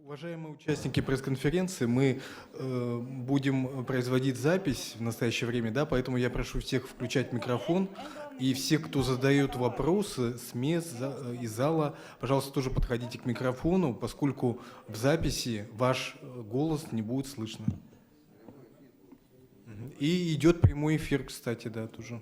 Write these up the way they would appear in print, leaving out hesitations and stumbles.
Уважаемые участники пресс-конференции, мы будем производить запись в настоящее время, да, поэтому я прошу всех включать микрофон. И все, кто задает вопросы с мест из зала, пожалуйста, тоже подходите к микрофону, поскольку в записи ваш голос не будет слышно. И идет прямой эфир, кстати, да, тоже.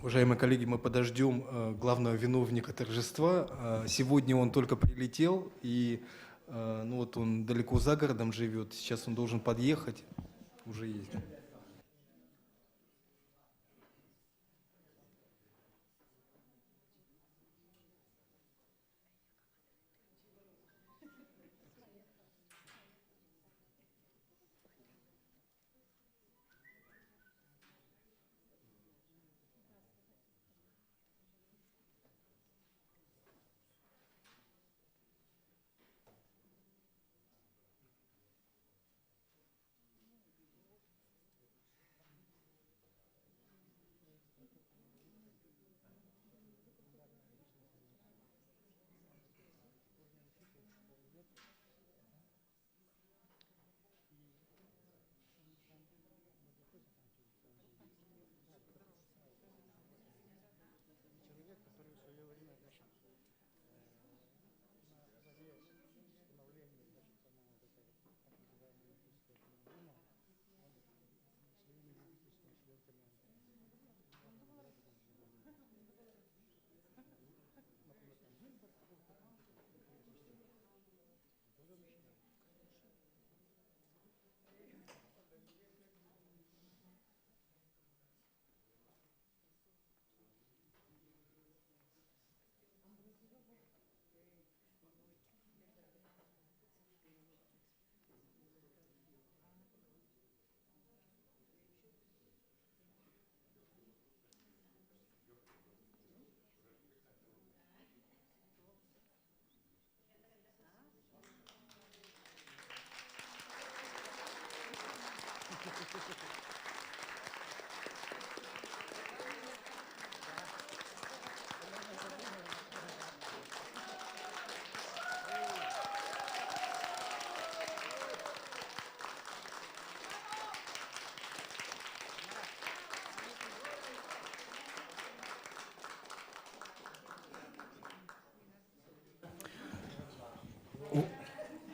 Уважаемые коллеги, мы подождем главного виновника торжества. Сегодня он только прилетел, и он далеко за городом живет. Сейчас он должен подъехать, уже есть.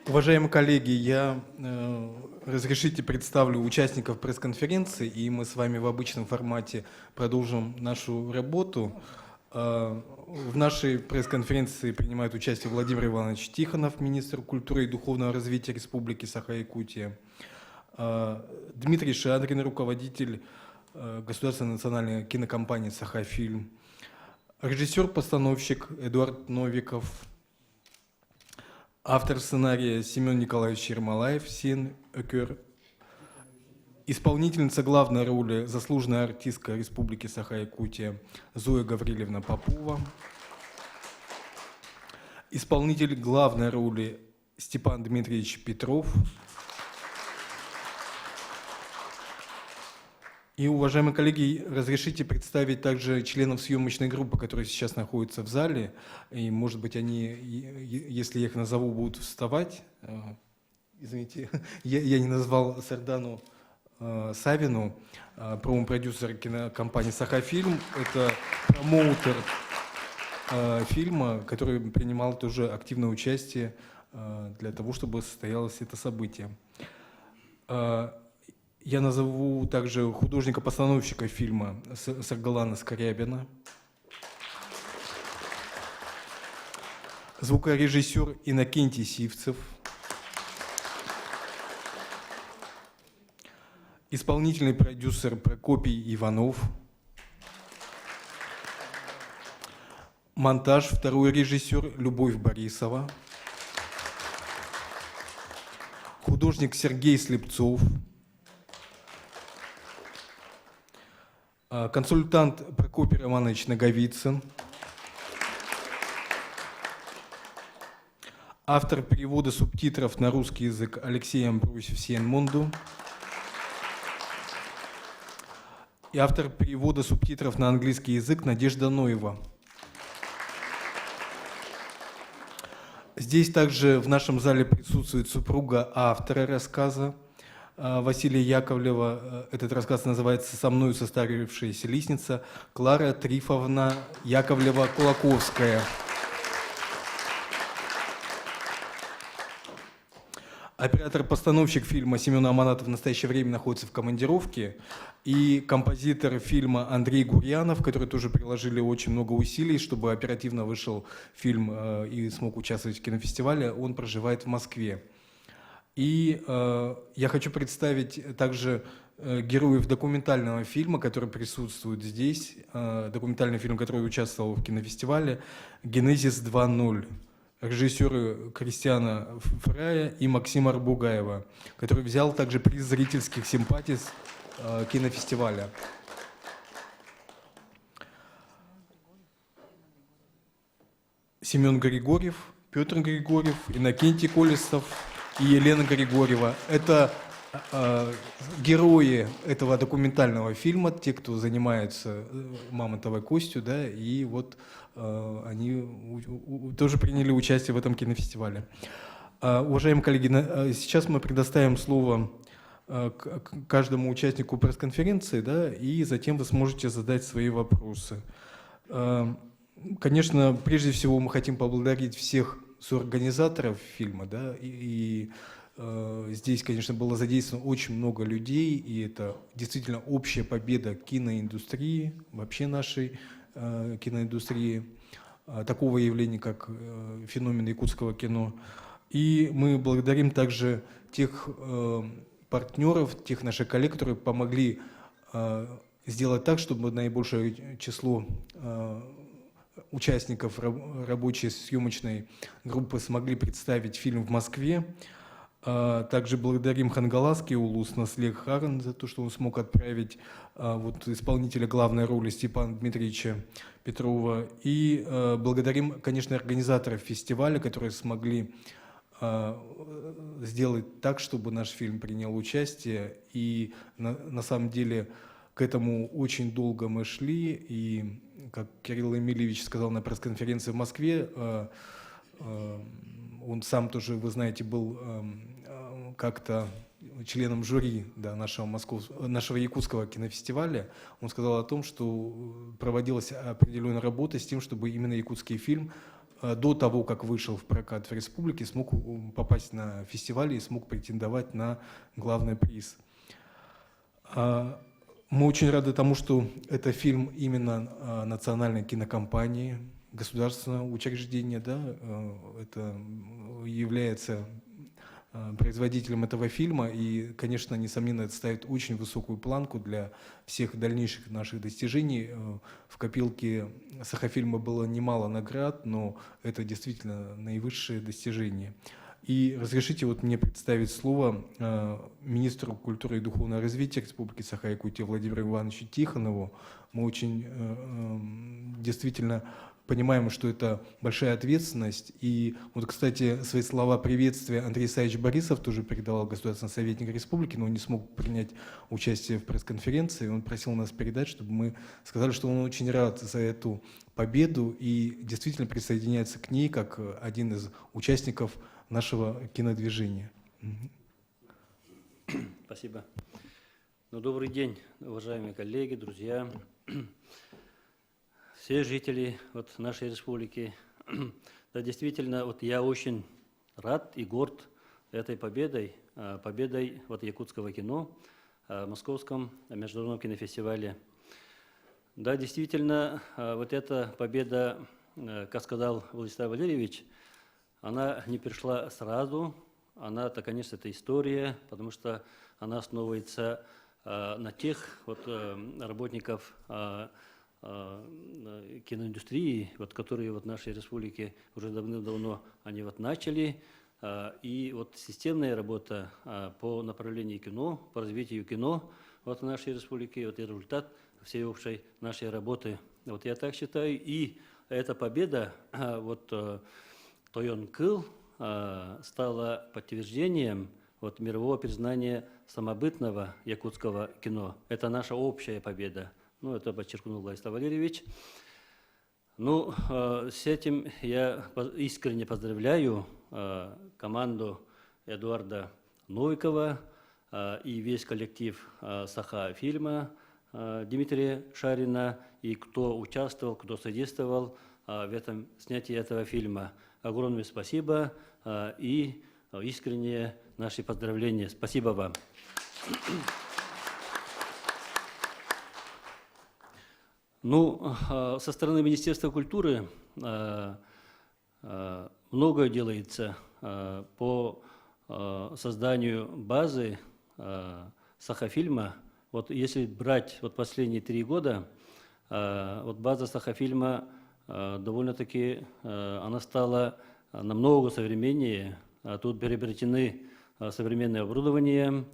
Уважаемые коллеги, я, разрешите представлю участников пресс-конференции, и мы с вами в обычном формате продолжим нашу работу. В нашей пресс-конференции принимает участие Владимир Иванович Тихонов, министр культуры и духовного развития Республики Саха-Якутия, Дмитрий Шадрин, руководитель Государственной национальной кинокомпании «Сахафильм», режиссер-постановщик Эдуард Новиков, автор сценария Семен Николаевич Ермолаев, Сен Өкер, исполнительница главной роли, заслуженная артистка Республики Саха-Якутия Зоя Гаврилевна Попова, исполнитель главной роли Степан Дмитриевич Петров. И, уважаемые коллеги, разрешите представить также членов съемочной группы, которые сейчас находятся в зале. И, может быть, они, если я их назову, будут вставать. Извините, я не назвал Сардану Савину, промо-продюсер кинокомпании «Сахафильм». Это промоутер фильма, который принимал тоже активное участие для того, чтобы состоялось это событие. Я назову также художника-постановщика фильма Саргалана Скрябина, звукорежиссер Иннокентий Сивцев, исполнительный продюсер Прокопий Иванов, монтаж второй режиссер Любовь Борисова, художник Сергей Слепцов, консультант Прокопий Романович Наговицын, автор перевода субтитров на русский язык Алексей Амбросев Сиенмунду и автор перевода субтитров на английский язык Надежда Ноева. Здесь также в нашем зале присутствует супруга автора рассказа Василия Яковлева. Этот рассказ называется «Со мною состарившаяся лестница» Клара Трифовна Яковлева-Кулаковская. Оператор-постановщик фильма Семен Аманатов в настоящее время находится в командировке. И композитор фильма Андрей Гурьянов, который тоже приложили очень много усилий, чтобы оперативно вышел фильм и смог участвовать в кинофестивале, он проживает в Москве. И я хочу представить также героев документального фильма, который присутствует здесь. Документальный фильм, который участвовал в кинофестивале «Генезис 2.0». Режиссеры Кристиана Фрая и Максима Арбугаева, который взял также приз зрительских симпатий кинофестиваля. Семен Григорьев, Петр Григорьев, Иннокентий Колесов и Елена Григорьева. Это герои этого документального фильма, те, кто занимается мамонтовой костью, да, и вот они тоже приняли участие в этом кинофестивале. Уважаемые коллеги, сейчас мы предоставим слово каждому участнику пресс-конференции, да, и затем вы сможете задать свои вопросы. Конечно, прежде всего мы хотим поблагодарить всех соорганизаторов фильма, да, и здесь, конечно, было задействовано очень много людей, и это действительно общая победа киноиндустрии, вообще нашей киноиндустрии, такого явления, как феномен якутского кино. И мы благодарим также тех партнеров, тех наших коллег, которые помогли сделать так, чтобы наибольшее число участников рабочей съемочной группы смогли представить фильм в Москве. Также благодарим Хангаласский Улус Наслег Харан за то, что он смог отправить вот, исполнителя главной роли Степана Дмитриевича Петрова. И благодарим, конечно, организаторов фестиваля, которые смогли сделать так, чтобы наш фильм принял участие. И на самом деле к этому очень долго мы шли. И, как Кирилл Эмильевич сказал на пресс-конференции в Москве, он сам тоже, вы знаете, был как-то членом жюри, да, нашего якутского кинофестиваля. Он сказал о том, что проводилась определенная работа с тем, чтобы именно якутский фильм до того, как вышел в прокат в республике, смог попасть на фестиваль и смог претендовать на главный приз. Мы очень рады тому, что это фильм именно национальной кинокомпании, государственного учреждения, да, это является производителем этого фильма. И, конечно, несомненно, это ставит очень высокую планку для всех дальнейших наших достижений. В копилке Сахафильма было немало наград, но это действительно наивысшее достижение. И разрешите вот мне представить слово министру культуры и духовного развития Республики Саха-Якутия Владимиру Ивановичу Тихонову. Мы очень действительно понимаем, что это большая ответственность. И вот, кстати, свои слова приветствия Андрей Исаевич Борисов тоже передавал, государственный советник республики, но он не смог принять участие в пресс-конференции. Он просил нас передать, чтобы мы сказали, что он очень рад за эту победу и действительно присоединяется к ней как один из участников нашего кинодвижения. Спасибо. Ну, добрый день, уважаемые коллеги, друзья, все жители вот нашей республики. Да, действительно, вот я очень рад и горд этой победой, победой вот якутского кино в Московском международном кинофестивале. Да, действительно, вот эта победа, как сказал Владислав Валерьевич, она не пришла сразу, она, это, конечно, это история, потому что она основывается на тех вот работников киноиндустрии, вот, которые вот в нашей республике уже давным-давно они вот начали. И вот системная работа по направлению кино, по развитию кино вот в нашей республике, вот и результат всей общей нашей работы. Вот я так считаю. И эта победа, вот Тойон Кыыл, стала подтверждением вот, мирового признания самобытного якутского кино. Это наша общая победа. Ну, это подчеркнул Владислав Валерьевич. Ну, с этим я искренне поздравляю команду Эдуарда Новикова и весь коллектив Саха фильма Дмитрия Шарина, и кто участвовал, кто содействовал в этом снятии этого фильма. Огромное спасибо и искренние наши поздравления. Спасибо вам. Ну, со стороны Министерства культуры многое делается по созданию базы Сахафильма. Вот если брать вот последние 3 года, вот база Сахафильма довольно-таки она стала намного современнее. Тут приобретены современное оборудование,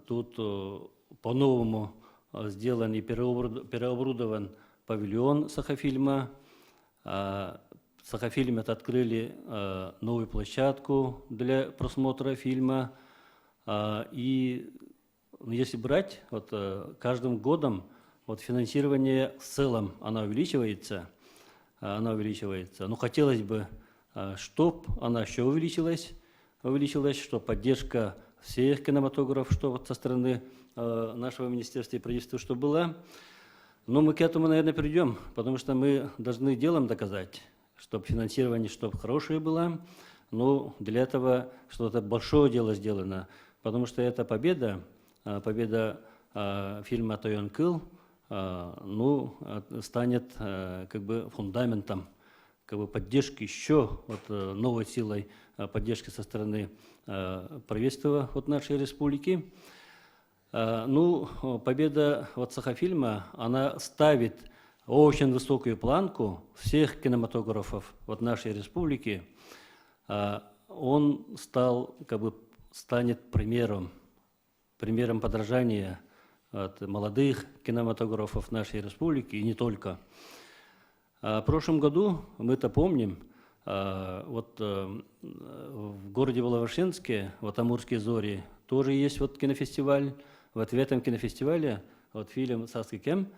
тут по-новому сделан и переоборудован павильон Сахафильма. Сахафильм это открыли новую площадку для просмотра фильма. И, ну, если брать, вот каждым годом вот финансирование в целом она увеличивается, она увеличивается. Но хотелось бы, чтоб она еще увеличилась, увеличилась, что поддержка всех кинематографов, что вот со стороны нашего министерства и правительства, что была. Но мы к этому, наверное, придем, потому что мы должны делом доказать, чтобы финансирование, чтобы хорошее было. Но для этого что-то большое дело сделано, потому что эта победа, победа фильма «Тойон Кыыл», ну, станет как бы фундаментом как бы поддержки еще вот, новой силой поддержки со стороны правительства от нашей республики. Ну, победа вот Сахафильма, она ставит очень высокую планку всех кинематографов вот нашей республики. Он стал, как бы, станет примером, примером подражания от молодых кинематографов нашей республики и не только. В прошлом году, мы это помним, вот в городе Благовещенске, вот Амурские зори, тоже есть вот кинофестиваль. Вот в этом кинофестивале вот фильм «Сааскы кэм»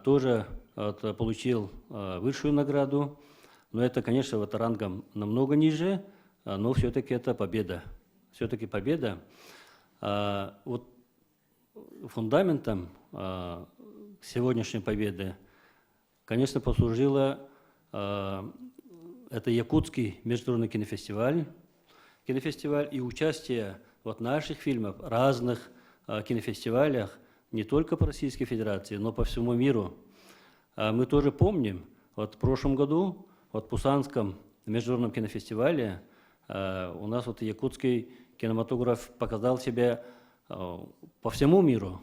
тоже вот, получил высшую награду. Но это, конечно, вот рангом намного ниже, но все-таки это победа. Все-таки победа. Вот фундаментом сегодняшней победы, конечно, послужила это Якутский международный кинофестиваль, кинофестиваль и участие вот наших фильмов в разных кинофестивалях. не только по Российской Федерации, но по всему миру. А мы тоже помним, вот в прошлом году вот в Пусанском международном кинофестивале у нас вот якутский кинематограф показал себя по всему миру.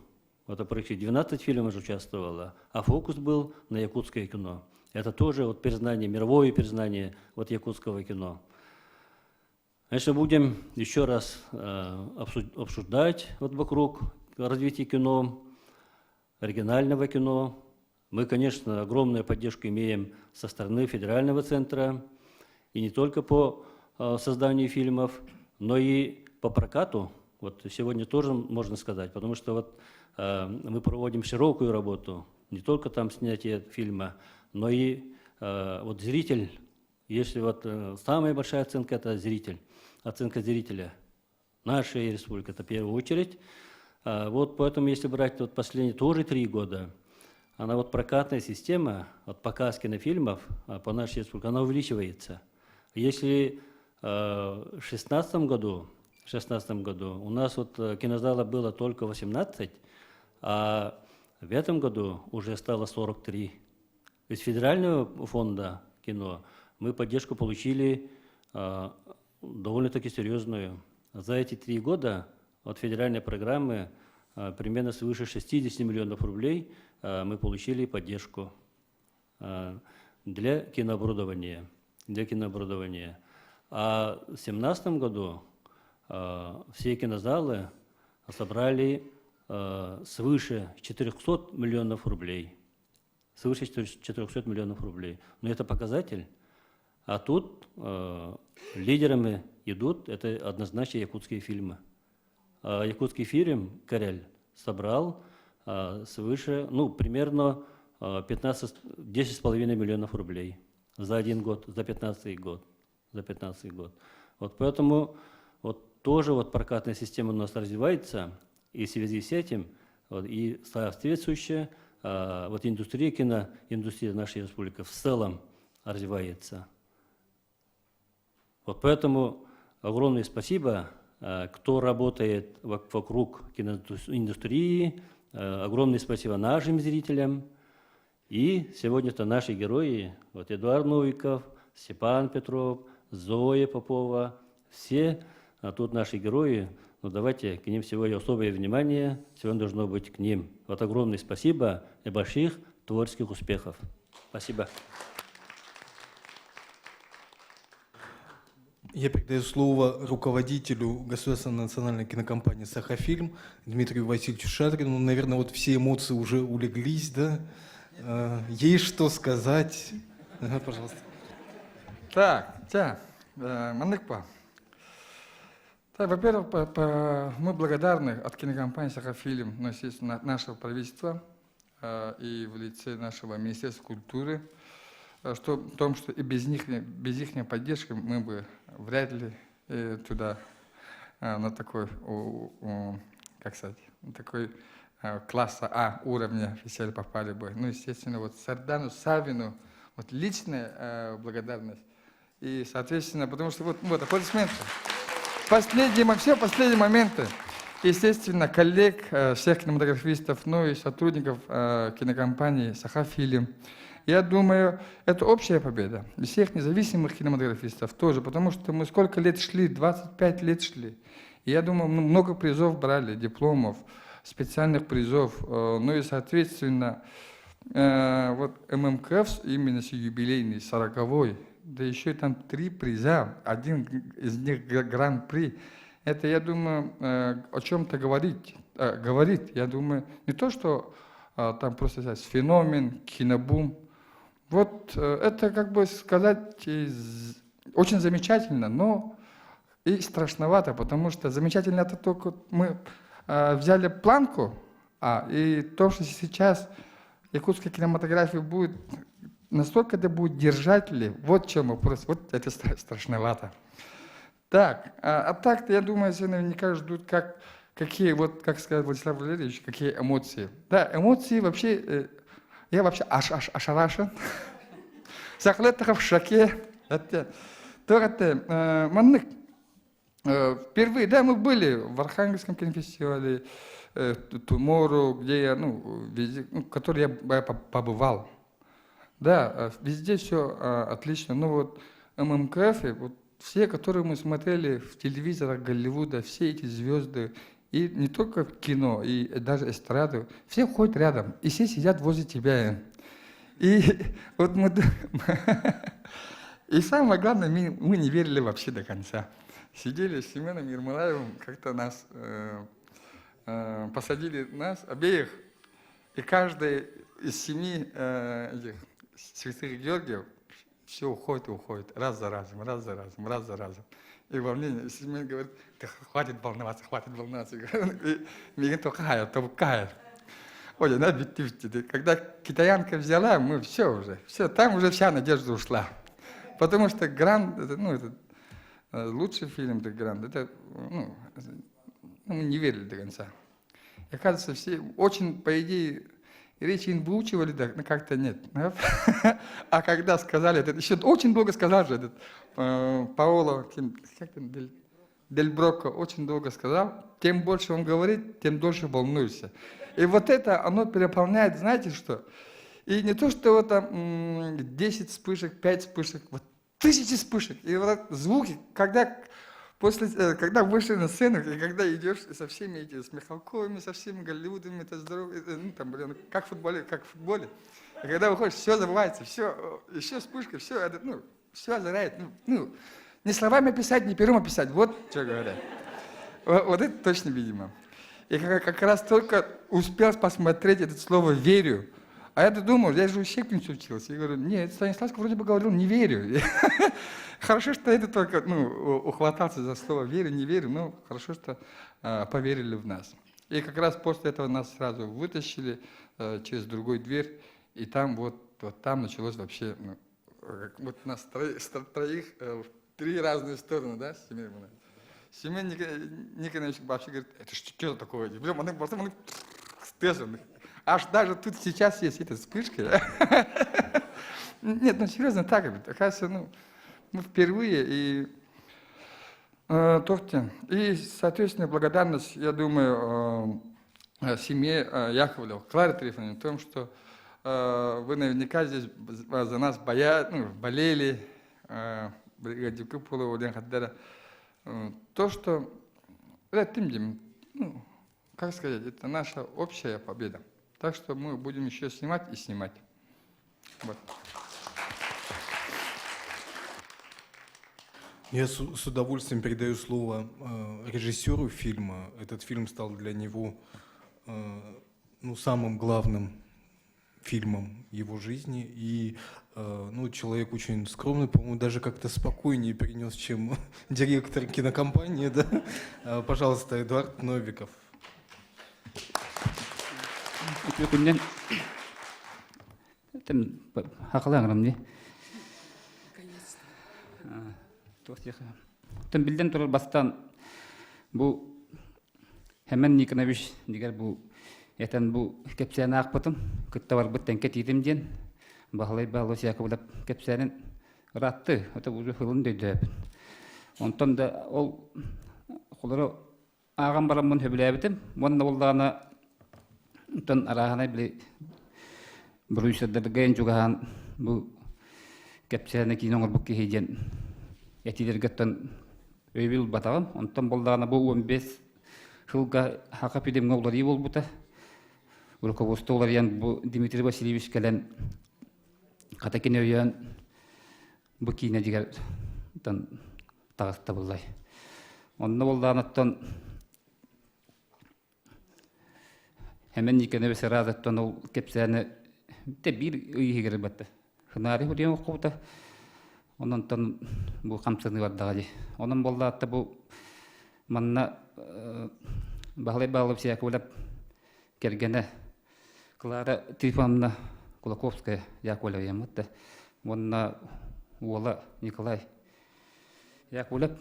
Вот практически 12 фильмов уже участвовало, а фокус был на якутское кино. Это тоже вот признание, мировое признание вот якутского кино. Конечно, будем еще раз обсуждать вот вокруг развития кино, регионального кино. Мы, конечно, огромную поддержку имеем со стороны федерального центра, и не только по созданию фильмов, но и по прокату. Вот сегодня тоже можно сказать, потому что вот мы проводим широкую работу, не только там снятие фильма, но и вот зритель, если вот самая большая оценка – это зритель, оценка зрителя. Нашей республики – это в первую очередь. Вот поэтому, если брать вот последние тоже 3 года, она вот прокатная система, вот показ кинофильмов по нашей республике, она увеличивается. Если в 2016 году, в 16 году у нас вот кинозала было только 18, а в этом году уже стало 43. Из федерального фонда кино мы поддержку получили довольно-таки серьезную. За эти 3 года от федеральной программы примерно свыше 60 миллионов рублей мы получили поддержку для кинооборудования. Для кинооборудования. А в 2017 году все кинозалы собрали свыше 400 миллионов рублей. Свыше 400 миллионов рублей. Но это показатель. А тут лидерами идут, это однозначно якутские фильмы. А якутский фильм «Кэрэл» собрал свыше, ну, примерно 15, 10,5 миллионов рублей за один год, за 15 год. За 15 год. Вот поэтому вот тоже вот прокатная система у нас развивается, и в связи с этим вот, и соответствующая вот индустрия кино, индустрия нашей республики в целом развивается. Вот поэтому огромное спасибо, кто работает вокруг киноиндустрии, огромное спасибо нашим зрителям. И сегодня-то наши герои, вот Эдуард Новиков, Степан Петров, Зоя Попова, все тут наши герои, но давайте к ним сегодня особое внимание, сегодня должно быть к ним. Вот огромное спасибо и больших творческих успехов. Спасибо. Я передаю слово руководителю Государственной национальной кинокомпании «Сахафильм» Дмитрию Васильевичу Шадрину. Наверное, вот все эмоции уже улеглись, да? Есть что сказать? Ага, пожалуйста. Так, чэ, маннык баар. Так, во-первых, мы благодарны от кинокомпании «Сахафильм», ну, естественно, нашего правительства и в лице нашего Министерства культуры, что в том, что и без их поддержки мы бы вряд ли туда на такой, как сказать, на такой класса А уровня фестиваль попали бы. Ну, естественно, вот Сардану Савину, вот личная благодарность. И, соответственно, потому что вот, вот аплодисменты. Последние, все последние моменты. Естественно, коллег, всех кинематографистов, ну и сотрудников кинокомпании «Сахафильм». Я думаю, это общая победа. И всех независимых кинематографистов тоже, потому что мы сколько лет шли, 25 лет шли. И я думаю, мы много призов брали, дипломов, специальных призов. Ну и, соответственно, вот ММКФ, именно с юбилейный, 40-й, да еще и там три приза, один из них гран-при. Это, я думаю, о чем-то говорит. Я думаю, не то, что там просто взять феномен, кинобум. Вот это, как бы сказать, очень замечательно, но и страшновато, потому что замечательно это только мы взяли планку, и то, что сейчас якутская кинематография будет, настолько это будет держать ли, вот в чем вопрос, вот это страшновато. Так, а так-то, я думаю, все наверняка ждут, какие, вот, как сказал Владислав Валерьевич, какие эмоции. Да, эмоции вообще, я вообще аж ошарашен. Сахалыы эттэххэ в шоке. Это, то это, маннык. Впервые, да, мы были в Архангельском кинофестивале, Tomorrow, где я, ну, везде, ну, который я побывал. Да, везде все отлично. Но вот ММКФ, вот все, которые мы смотрели в телевизорах Голливуда, все эти звезды, и не только в кино, и даже эстраду, все ходят рядом, и все сидят возле тебя. И вот мы... И самое главное, мы не верили вообще до конца. Сидели с Семеном Ермолаевым, как-то нас посадили нас обеих, и каждый из семи этих святых Георгиев все уходит и уходит, раз за разом, раз за разом, раз за разом. И волнение, Семен говорит, да хватит волноваться, хватит волноваться. И миигин только то Ой, на битти. Когда китаянка взяла, мы все уже, все, там уже вся надежда ушла. Потому что Гранд, это, ну, это лучший фильм, это Гранд, это, ну, мы не верили до конца. И оказывается, все очень, по идее, речи им выучивали, да, но как-то нет. А когда сказали, это еще очень долго сказал же этот Паоло, как там, Дель Брокко очень долго сказал, тем больше он говорит, тем дольше волнуешься. И вот это, оно переполняет, знаете что? И не то, что вот там 10 вспышек, 5 вспышек, вот тысячи вспышек. И вот звуки, когда, после, когда вышли на сцену, и когда идешь со всеми этими, с Михалковыми, со всеми Голливудами, это здорово, ну там, блин, как в футболе, как в футболе. И когда выходишь, все забывается, все, еще вспышка, все, это, ну, все озаряет. Ну, не словами описать, не пером описать, вот что говорят. Вот, вот это точно видимо. И как раз только успел посмотреть это слово «верю», а я-то думал, я же у Щепкинца учился. Я говорю, нет, Станиславский вроде бы говорил, не верю. Хорошо, что это только, ну, ухватался за слово верю, не верю, но хорошо, что поверили в нас. И как раз после этого нас сразу вытащили через другую дверь, и там вот, вот там началось вообще, ну, вот нас троих в три разные стороны, да, Семен Семен Никонович вообще говорит, это что такое? Он Аж даже тут сейчас есть эта вспышка. Нет, ну серьезно так, оказывается, ну, мы впервые и Тохте. И, соответственно, благодарность, я думаю, семье Яковлева, Кларе Трифоновне, в том, что вы наверняка здесь за нас ну, болели, бригаде То, что это, ну, как сказать, это наша общая победа. Так что мы будем еще снимать и снимать. Вот. Я с удовольствием передаю слово режиссеру фильма. Этот фильм стал для него ну, самым главным фильмом его жизни. И ну, человек очень скромный, по-моему, даже как-то спокойнее перенес, чем директор кинокомпании. Да? Пожалуйста, Эдуард Новиков. Күннен тем хақылаңырым не тем билден турар бастан бу Хемен Никонович дигер бу этен бу кепсәне акпытым кытта барбыт тенке тидим диэн Баһылай Баалос Яковлев кепсәнин ыратты это уже хылын дөйдөп онтон да ол холоро ааган бараммын хөбүлээбитим уонна боллаҕына онтон арааһынай били продюсердерген чугаһаан бу кэпсээнэ киин оҥорбут киһи диэн этиилэргэттэн өйбүл батаҕым онтон боллаҕына бу 15 сылга хака пилимҥэ уларыы буолбута руководство уларыйан бу Дмитрий Васильевич кэлэн хата кини өйөөн бу киинэ дигэр таҕыста буллай онно боллаҕына Хэмэн Никонович ыраазаттан ол кэпсээни те биир ый иһигэр батта. Хынаары худиан оккубута. Ононтон бу хамсаныы бардаҕа дии. Онон буоллаатта бу манна Баһылай Баалов Яковлев кэргэнэ Клара Трифоновна Кулаковская Яковлева яммытта. Уонна уола Николай Яковлев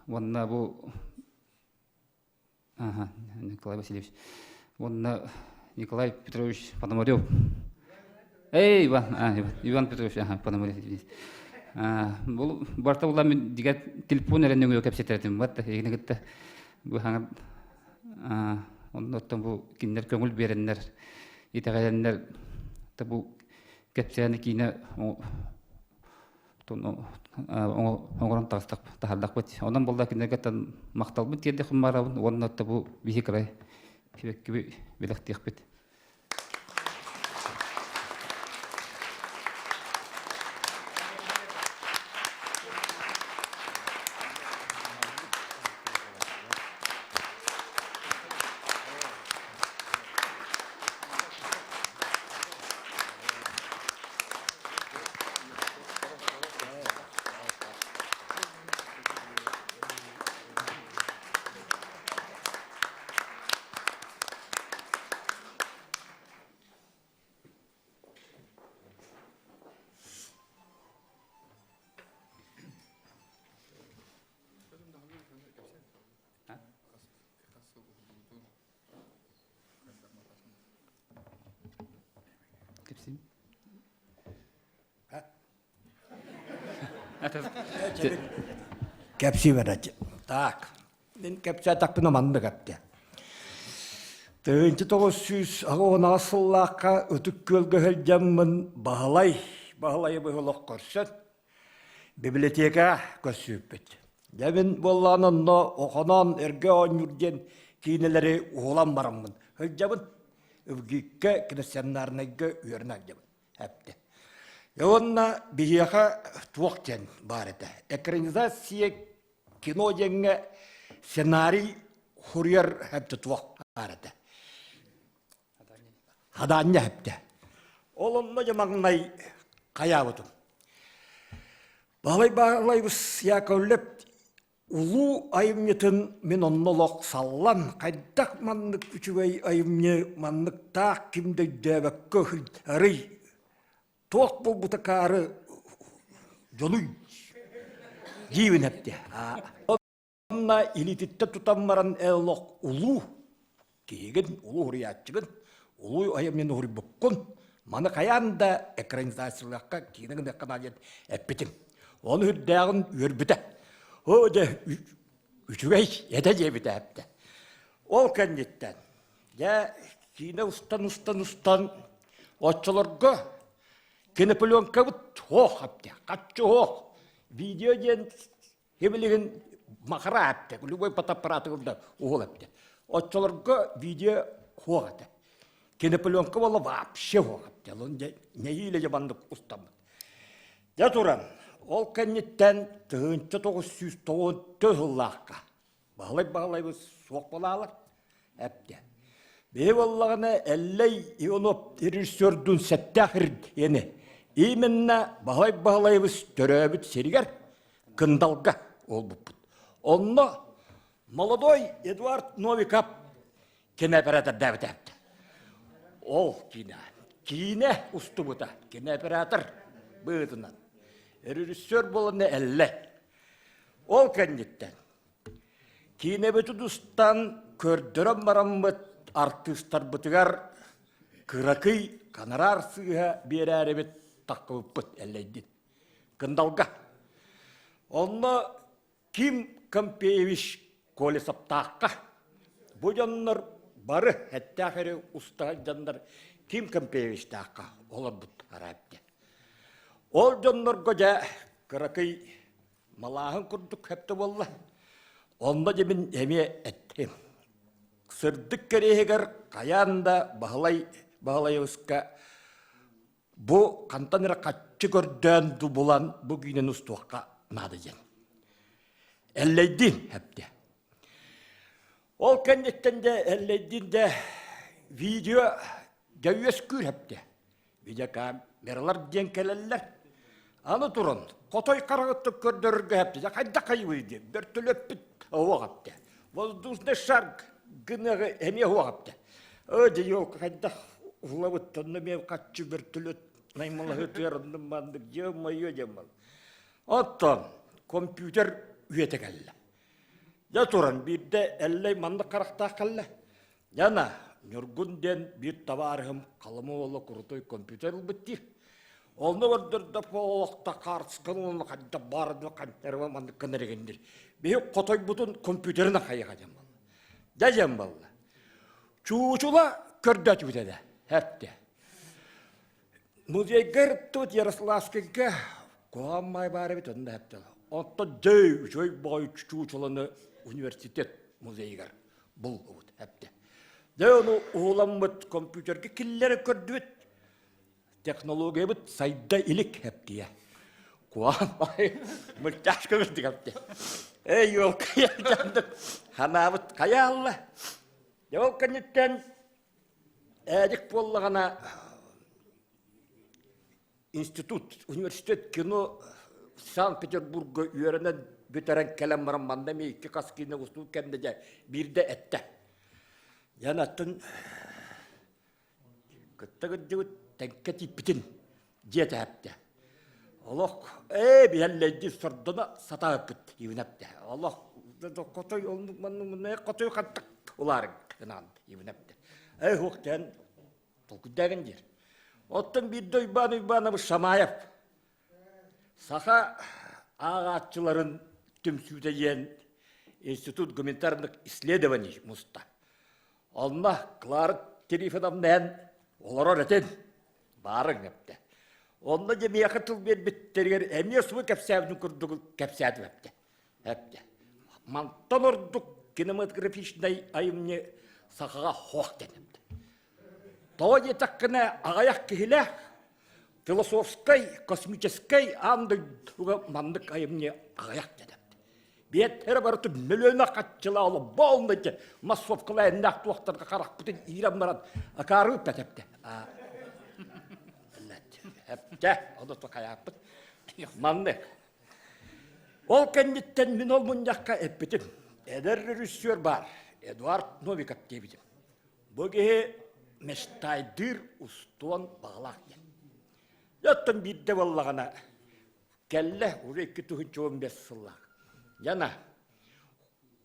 уонна бу Ага, Николай Васильевич. Уонна Николай Петрович Пономарев. Эй, Иван, а, Иван, Иван Петрович, ага, Пономарев, извините. Бу барта була мин дигэ телефон эрэ нөҥүө кэпсэтэр этим бат эһигини кытта бу хаҥа оннуттан бу кинилэр көҥүл биэрэннэр итэҕэйэннэр та бу кэпсээни киинэ оҥорон таҕыстах таһардахпыт. Онон буолла кинилэргэ махталбын тиэрдиэхпин баарабын уонна бу биһи кырай сибэккиби бэлэхтиэхпит. Кэпсиим. Кэпсии бараччы. Так. Мин кэпсээтэхпинэ маннык эптэ. 1998 сыллаахха Ытык Күөлгэ сылдьаммын Баһылай Баһылайы быһылах көрсөн библиотека көрсүүппүт. Дьэ мин буоллаҕына онно Охоноон эргэ оонньуур диэн киинэлэри уһулан бараммын сылдьабын. ВГИКкэ киносеминарнайга үөрэнэ сылдьабын. Эптэ. Уонна биһиэхэ туох диэн баар этэ. Экранизация кино диэҥҥэ сценарий суруйар эптэ туох баар этэ. Хадаанньа эптэ. Ол онно дьэ маҥнай хайаабытым. Баһылай Баһылайбыс Яковлев Улуу айымньытын мин онно олох саллан, хайдах маннык үчүгэй айымньы манныктаах ким да өйдөөбөккө арый туох буолбута акаары дьонуй диибин эптэ. Онно илиититтэн тутан баран эн олох улуу киһигин, улуу уһуруйааччыгын, улуу айымньыны уһуруйбуккун, маны хайаан да экранизациялыахха, киинэ гыныахха наада диэн эппитим. Ону үрдээҕин үөрбүтэ. Оо дьэ, үчүгэй этэ диэбитэ эптэ. Ол кэнниттэн, дьэ, киинэ устан-устан-устан, оччолорго кинопленкабыт суох эптэ, хаччы суох. Видео диэн Һибилигин махара эптэ, любой фотоаппаратыгар да уһул эптэ. Оччолорго видео суох этэ. Кинопленка буолла вообще суох эптэ. Ол нэһиилэ дьэ маннык устаммыт. Дьэ туран, ол кэнниттэн 1994 сыллаахха Баһылай Баһылайбыт суох буолаалар эптэ. Биһи буоллаҕына Эллэй Иванов режиссердуун сэттээх ини. Именно Баһылай Баһылайыбыс төрөөбүт сиригэр Кындалга буолбуппут. Онно молодой Эдуард Новиков кинооператордаабыта. Ол киинэ. Киинэ устубута. Кинооператор быһыытынан. Режиссер буолан эллэ. Ол кэнниттэн киинэбитин устан көрдөрөн бараммыт артыыстарбытыгар кыракый гонорар сыыһа биэрээрибит таххыбыппыт эллэйдин. Кындалга. Онно Ким Компеевич Колесовтаахха бу дьоннор бары эттээх эрэ уста дьоннор Ким Компеевичтаахха олорбут араапте. Ол дьоннорго дьэ кыракый малааһын курдук хэпте буолла. Онно дьэ мин эмиэ эттим. Сырдык кэриэһигэр хайаан да Баһылай Баһылайыбыска Бу хантан эрэ хаччы көрдөөн булан бу киинэни устуохха наада диэн. Эллэйдиин эптэ. Ол кэнниттэн дэ Эллэйдиин дэ видео дьэ үөскүүр эптэ. Видеокамералар диэн кэлэллэр. Аны туран хотой хараҕыттан көрдөрөргө эптэ. Дьэ хайдах хайыбый диэн бөртөлөппүт оһуох эптэ. Воздушный шар гыныаҕы эмиэ оһуох эптэ. Өө дьэ елка хайдах улабыт онно эмиэ хаччы бөртөлөт наймылаһытыар онно маннык дьэ-мое дьэ Оттон компьютер үйэтэ кэллэ. Дьэ туран биирдэ Эллэй маннык харахтаах кэллэ. Яна Ньургун диэн биир табаарыһым Халыма уола крутой компьютер ылбыт диир. Онно көрдөрдө олохто хаарыскан уонна ханта баарына хантарыма маннык гынар Биһи хотойбутун компьютерына хайыха дьэн балла. Дэ дьэн балла. Чуучула көрдөтүбүт этэ. Хэпте. Музейга ырыттыбыт Ярославскайга куһаҕан маай баар эбит онно хэптэ. Оттон дьэ үчүгэй баҕайы чуучуланы университет музейыгар буллубут хэпте. Дьэ ону уһуламмыт компьютерга киллэрэ көрдүбүт. Технологиябыт сайда илик хэптиэ. Куһаҕан баҕайы мультяшка кырдык хэпте. Эй, елка, ханаабыт хайа алла. Дьэ ол кэнниттэн Эдик буоллаҕына институт, университет кино Санкт-Петербурга үөрэнэн бүтэрэн кэлэн баран манна эмиэ икки хас киинэ устуу кэннэ дьэ биирдэ эттэ. Дьэн аттын кытта кырдьыбыт тэҥкэ тииппитин дьиэ тэһэптэ. Олох ээ биһэллэйди сордоно сатаабыппыт ибинэптэ. Олох хотой оннук маннык хотой хаттак улаарыҥ гынаан ибинэптэ. Ээ хуох тэн толкуйдаагын диир. Оттон биирдэ Уйбаан Уйбаанабы Шамаев саха ааҕааччыларын түмсүүтэ диэн Институт гуманитарных исследований муста. Онно Клара Трифоновна эн олорор этин баарыҥ эптэ. Онно дьэ миэхэ тыл биэрбиттэригэр эмиэ субу кэпсээбитин курдук кэпсээтим эптэ. Эптэ. Мантан ордук кинематографичнай айымньы сахаҕа хоох дэнэптэ. Тоҕо диэтэххинэ аҕыйах киһилээх философскай, космическай аан дойдуга маннык айымньы аҕыйах дэнэптэ. Биэттэрэ барыта мөлүөнэ хаччылаа олобоолно дьэ массовкалаа эннээх туохтарга харахпытын иирэн баран акаарыы пэтэптэ. Эптэ, ону хайааппыт. Маннык. Ол кэнниттэн мин ол мунньахха эппитим. Эдэр режиссер баар, Эдуард Новиков диэбитим. Бу киһи мечтайдыыр устуон баҕалаах диэн. Оттон биирдэ буоллаҕына Кэллэ уже 2015 сыллаах. Яна,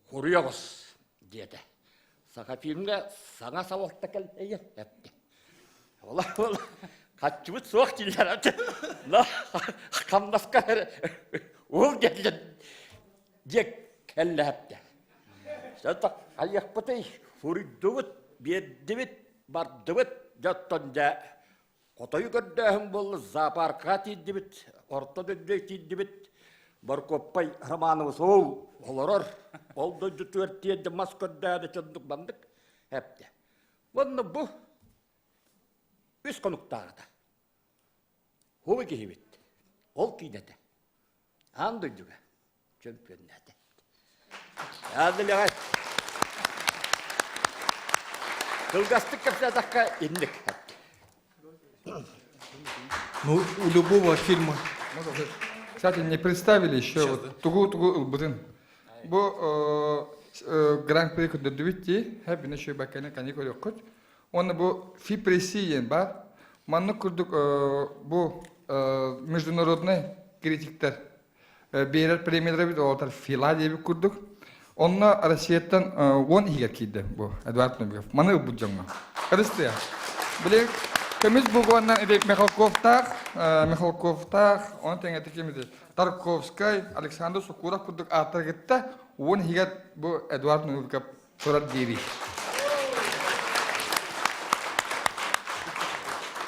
хуруйа оҕус диэтэ. Сахафильмҥа саҥа салалта кэллэйэ эттэ. Ола ола хаччыбыт суох дииллэр. Но хамнаска уол диэтилэр диэк кэллэһэптэ. Сата хайыахпытый хуруйдубут, биэрдибит, бардыбыт дьоттон дьэ Хотойу көрдөөһүн буолла, зоопаркаҕа тиийдибит, орто дойдуга тиийдибит. Боркуоппай Романович ол олорор, ол дойдутугар тиэрдэ мас көрдөөдө чордук маннык эптэ. Уонна бу үс хонуктааҕыта Хубу киһибит ол киинэтэ аан дойдуга чөмпүйүөннээтэ. Аадылыҕай. Кылгастык кэпсээтэххэ инник. Ну, у любого фильма. Кстати, не представили еще вот тугу-тугу ылбытын. Бу Гран-при көрдөрдүбүт дии, хэп еще бакканы кани көрүөххүт. Уонна бу ФИПРЕСИ диэн бар. Маннык курдук бу международный критиктер биэрэр премиялар эбит, ол Фила диэбит курдук. Онно Россияттан 10 иһигэр киирдэ бу Эдуард Новиков. Маны ылбыт дьоҥҥо. Кырыстыйа. Били көмүс бугуоннан Михалковтаах, Михалковтаах, оны тэҥэ кимити Тарковскай, Александр Сокуров курдук ааттар кытта 10 иһигэр бу Эдуард Новиков турар диэри.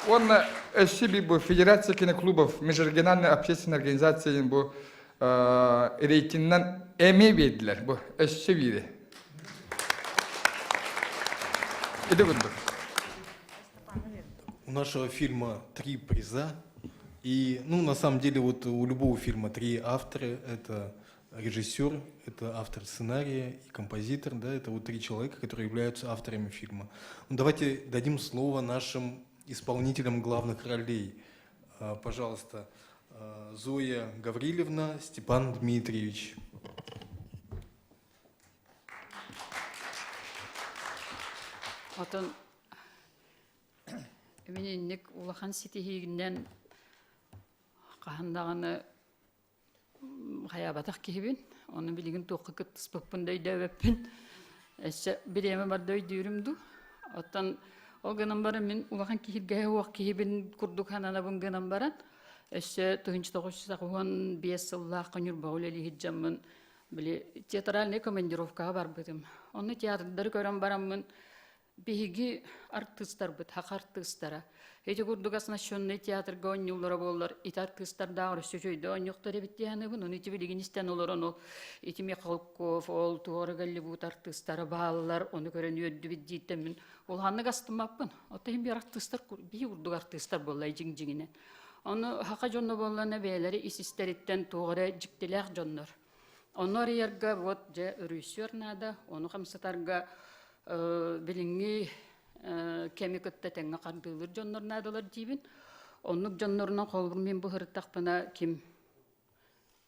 Уонна өссө би бу Федерация киноклубов межрегиональной общественной организация бу рейтиннэн эмиэ биэрдилэр бу өссө биири. Ити курдук. У нашего фильма три приза. И, ну, на самом деле, вот у любого фильма три автора. Это режиссер, это автор сценария и композитор, да, это вот три человека, которые являются авторами фильма. Ну, давайте дадим слово нашим исполнителям главных ролей. А, пожалуйста, а, Зоя Гаврилевна, Степан Дмитриевич. Отон мин инник улахан ситиһиигинэн хаһан даҕаны хайаабатах киһибин. Ону билигин туохха кыттыспыппын да өйдөөбөппүн. Өссө бириэмэ барда өйдүүрүм дуу. Оттон ол гынан баран мин улахан киһиргэһэ суох киһибин курдук сананабын гынан баран. Өссө 1985 сыллаахха Ньурбаҕа үлэлии сылдьаммын, били театральнай командировкаҕа барбытым. Онно театрдары көрөн бараммын, Биһиги артыыстарбыт, саха артыыстара. Ити курдук оснащенный театрга оонньууллара буоллар, ити артыыстардааҕар өссө үчүгэйдик оонньуохтар эбит дии саныыбын. Ону ити билигин истэн олорон ол ити Михалков, ол туора Голливуд артыыстара бааллар, ону көрөн үөрдүбүт дииртэн мин улаханнык астыммаппын. Оттон иһин биир артыыстар биһи курдук артыыстар буолла дьиҥ-дьиҥинэн. Ону саха дьоно буоллана бэйэлэри ис-истэриттэн туох эрэ дьиктилээх дьоннор. Ону арыйарга вот дьэ режиссер наада, ону хамсатарга билиҥҥи кэми кытта тэҥҥэ хардыылыыр дьоннор наадалар диибин. Оннук дьоннорунан холобур мин бу сырыттахпына ким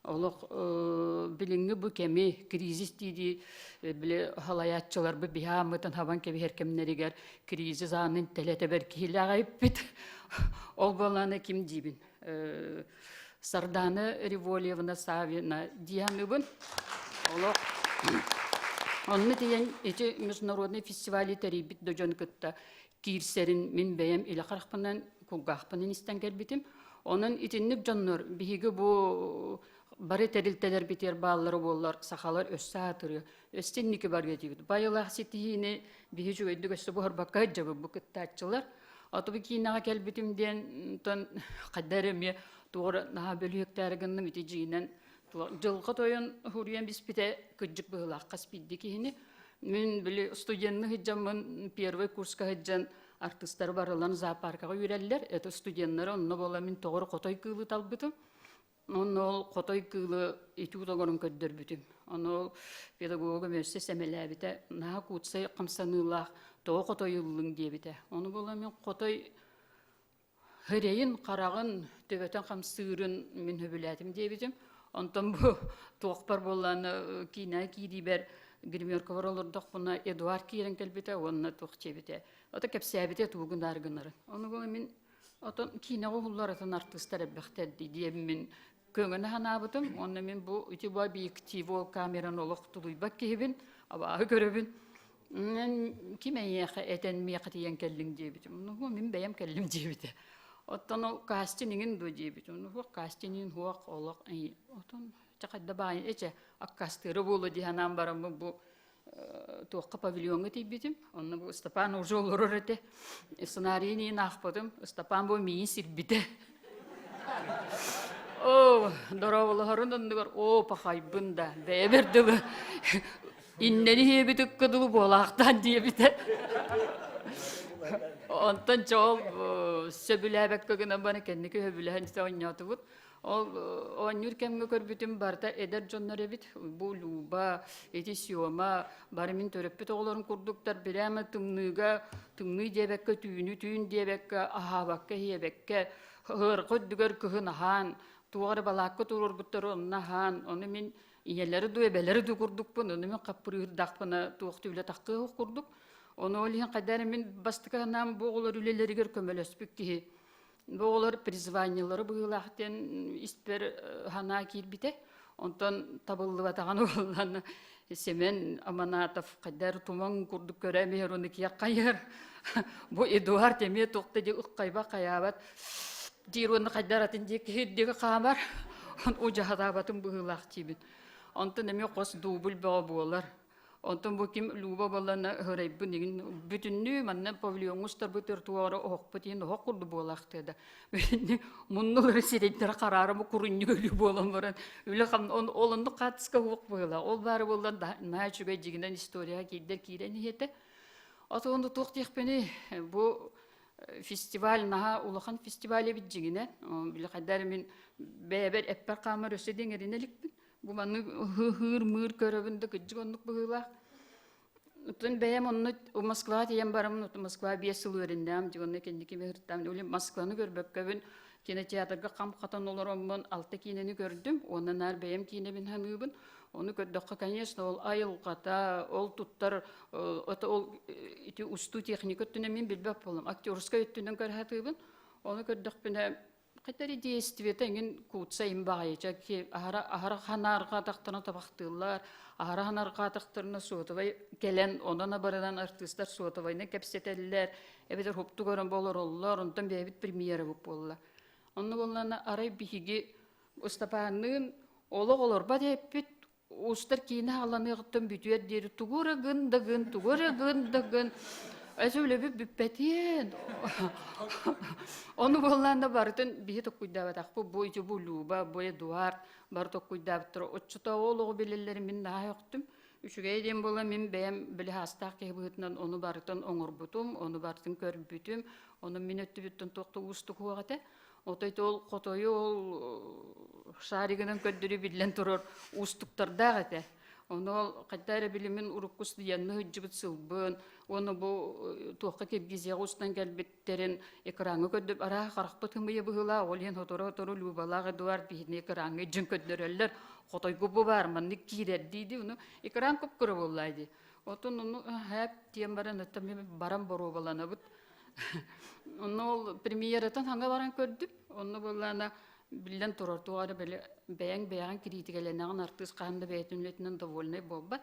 олох билиҥҥи бу кэми кризис дии-дии били халайааччыларбыт биһи ааммытын хабан кэбиһэр кэмнэригэр кризис аанын тэлэтэбэр киһилээх эппит. Ол буоллаҕына ким диибин Сардана Револьевна Савина дианыбын. Олох онно тиийэн ити международный фестивали тэрийбит да дьон кытта киирсэрин мин бэйэм илэ харахпынан кулгаахпынан истэн кэлбитим. Онон итинник дьоннор биһиги бу бары тэрилтэлэрбитигэр бааллара буоллар сахалар өссө аатырыа, өссө инники барыа диибит. Байылаах ситиһиини биһи үчүгэйдик өссө буһарбакка сылдьабыт бу кыттааччылар. Ото бу киинэҕэ кэлбитим диэн тон хайда эрэ эмиэ туох эрэ наһаа бөлүһүөктээри гынным ити дьиинэн дьылҕа тойон уһуруйан биспитэ кырдьык быһыылаах хас биирдии киһини. Мин били студенны сылдьаммын первый курска сылдьан артыыстары барыларын зоопаркаҕа үүрэллэр. Это студеннары онно буола мин тоҕо хотой кыылы талбытым. Онно ол хотой кыылы этюд оҥорон көрдөрбүтүм. Ону ол педагогум өссө сэмэлээбитэ, наһаа куутсай хамсаныылаах, тоҕо хотой ыллыҥ диэбитэ. Ону буола мин хотой сирэйин, хараҕын, төбөтүн хамсыырын мин сөбүлээтим диэбитим. Онтон бу туохпар буоллаҕына киинэҕэ киириибэр гримеркабар олордохпуна Эдуард киирэн кэлбитэ уонна туох диэбитэ. Ото кэпсээбитэ тугу гынаар гынарын. Ону буола мин Отон киинэҕэ уһуллар атын артыыстар элбэхтэр дии диэммин көҥөнө санаабытым. Уонна мин бу ити бу объектив ол камераны олох тулуйбат киһибин, абааһы көрөбүн. Ким эйиэхэ этэн миэхэ тиийэн кэллиҥ диэбитим. Ну, мин бэйэм кэллим диэбитэ. Оттон ол кастингин дуо диэбитим. Ну, суох кастингин суох олох. Отон чахайда баайын эчэ аккастыыра буолуо дии санаан бараммын бу туохха павильоҥҥа тиийбитим. Онно бу Ыстапаан уже олорор этэ. Сценарийын иин аахпытым. Ыстапаан бу миин сирбитэ. Оо, дорооболоһорун оннугар оо, пахайбын да, бэйэбэр дылы иннэни иһиэбит ыкка дылы буолаахтаан диэбитэ. Онтон чоол сөбүлээбэккэ гынан бары кэнники сөбүлэһэн оонньоотубут. Ол оонньуур кэмҥэ көрбүтүм барыта эдэр дьоннор эбит. Бу Люба, ити Сёма, бары мин төрөппүт оҕолорум курдуктар бирээмэ тымныыга, тымныы диэбэккэ, түүнү түүн диэбэккэ, аһаабакка, иһиэбэккэ, ыарҕа үрдүгэр кыһын аһаан, туох эрэ балаакка туруорбуттары онно аһаан, ону мин ийэлэри дуу, эбэлэри дуу курдукпун, ону мин хаппырыырдахпына туох да үлэ таххыах курдук. Ону ол иһин хайдах эрэ мин бастакы санаам бу оҕолор үлэлэригэр көмөлөспүт киһи Бу оҕолор призваниелары быһыылаах диэн испэр санаа киирбитэ. Онтон табыллыбатаҕын уоллана Семен Аманатов хайдар туман курдук көрө эмиһэр ону киэх хайар. Бу Эдуард эмиэ туохта дии ыккайба хайаабат диир уонна хайдар атын диэки диэки хаамар. Удьаһатаабатын быһыылаах диибин. Онтон эмиэ хос дубль бөҕө буолар. Онтон бу ким Люба буоллана ыһырайбын игин бүтүннүү манна павильоҥҥа устарбыт тротуара оһохпут иһин оһох курдук буолаахтыа да бүтүннүү муннулары сирэйдэрэ хараара бу курунньук өлүү буолан баран үлэ хам ол оннук хаартыска уох быһыылаах ол баары буоллан наһаа үчүгэй дьигинэн историяҕа киирдэр киирэн иһиэтэ ото ону туох диэхпиний бу фестиваль наһаа улахан фестиваль эбит дьигинэн били хайдах эрэ мин бэйэбэр эппэр хаамар өссө диҥэринэ иликпин Бу маннык ыһыыр-мыыр көрөбүн да кырдьык оннук быһыылаах. Оттон бэйэм онно Москваҕа тиийэн бараммын, оттон Москва 5 сыл үөрэннэҕим, дьэ онно кэнники ыһыртаам. Оле Москваны көрбөккөбүн, кинотеатрга хам хатан олороммун алта киинэни көрдүм, уонна наар бэйэм киинэбин саныыбын. Ону көрдөххө, конечно, ол айылҕата, ол туттар, это ол ити устуу техника өттүнэн мин билбэт буоллум. Актерскай өттүнэн көрө сатыыбын. Ону көрдөхпүнэ, Хэтэр действиета эҥин куутса им баҕайыча аһара аһара ханаарҕаатахтарына табахтыыллар, аһара ханаарҕаатахтарына сотовай кэлэн онон абарынан артыыстар сотовайынан кэпсэтэллэр, эбэтэр хупту көрөн олороллор, онтон бэйэбит премьерабыт буолла. Онно буоллаҕына арай биһиги Ыстапаанныын олох олорбот эппит, устар киинэ аҕаланыаҕыттан бүтүөр диэри тугу эрэ гын да гын, тугу эрэ гын да гын. Эсэ үлэбит бүппэтиэн. Ону буоллаҕына барытын биһи токкуйдаабатахпыт. Бу ити бу Люба, бу Эдуард бары токкуйдаабыттара. Оччотооҕу олоҕу билэллэрин мин наһаа өхтүм. Үчүгэй диэн буолан мин бэйэм били хаастаах киһи быһыытынан ону барытын оҥорбутум, ону барытын көрбүтүм. Ону мин өттүбүттэн туох да уустук суох этэ. Отой ол хотойу ол шаригынан көрдөрүү биллэн турар уустуктардаах этэ. Ону ол хайда эрэ билимин урукку студенны сылдьыбыт сылбын, уонна бу туохха Киргизияҕа устан кэлбиттэрин экраҥҥа көрдөп араа харахпыт ымыйа быһыылаах, ол иһин сотору-сотору Любалаах Эдуард биһини экраҥҥа илдьэн көрдөрөллөр. Хотойгу бу баар, маннык киирэр дии ону экран кып-кыра буоллаа дии. Отон ону хэп диэн баран оттон мен баран боруобаланабыт. Онно ол премьератын хаҥа баран көрдүм. Онно буоллаана биллэн турар туох эрэ били бэйэҥ бэйэҕин кириитикэлэнэҕин артыыс хаһан да бэйэтин үлэтинэн довольнай буолбат.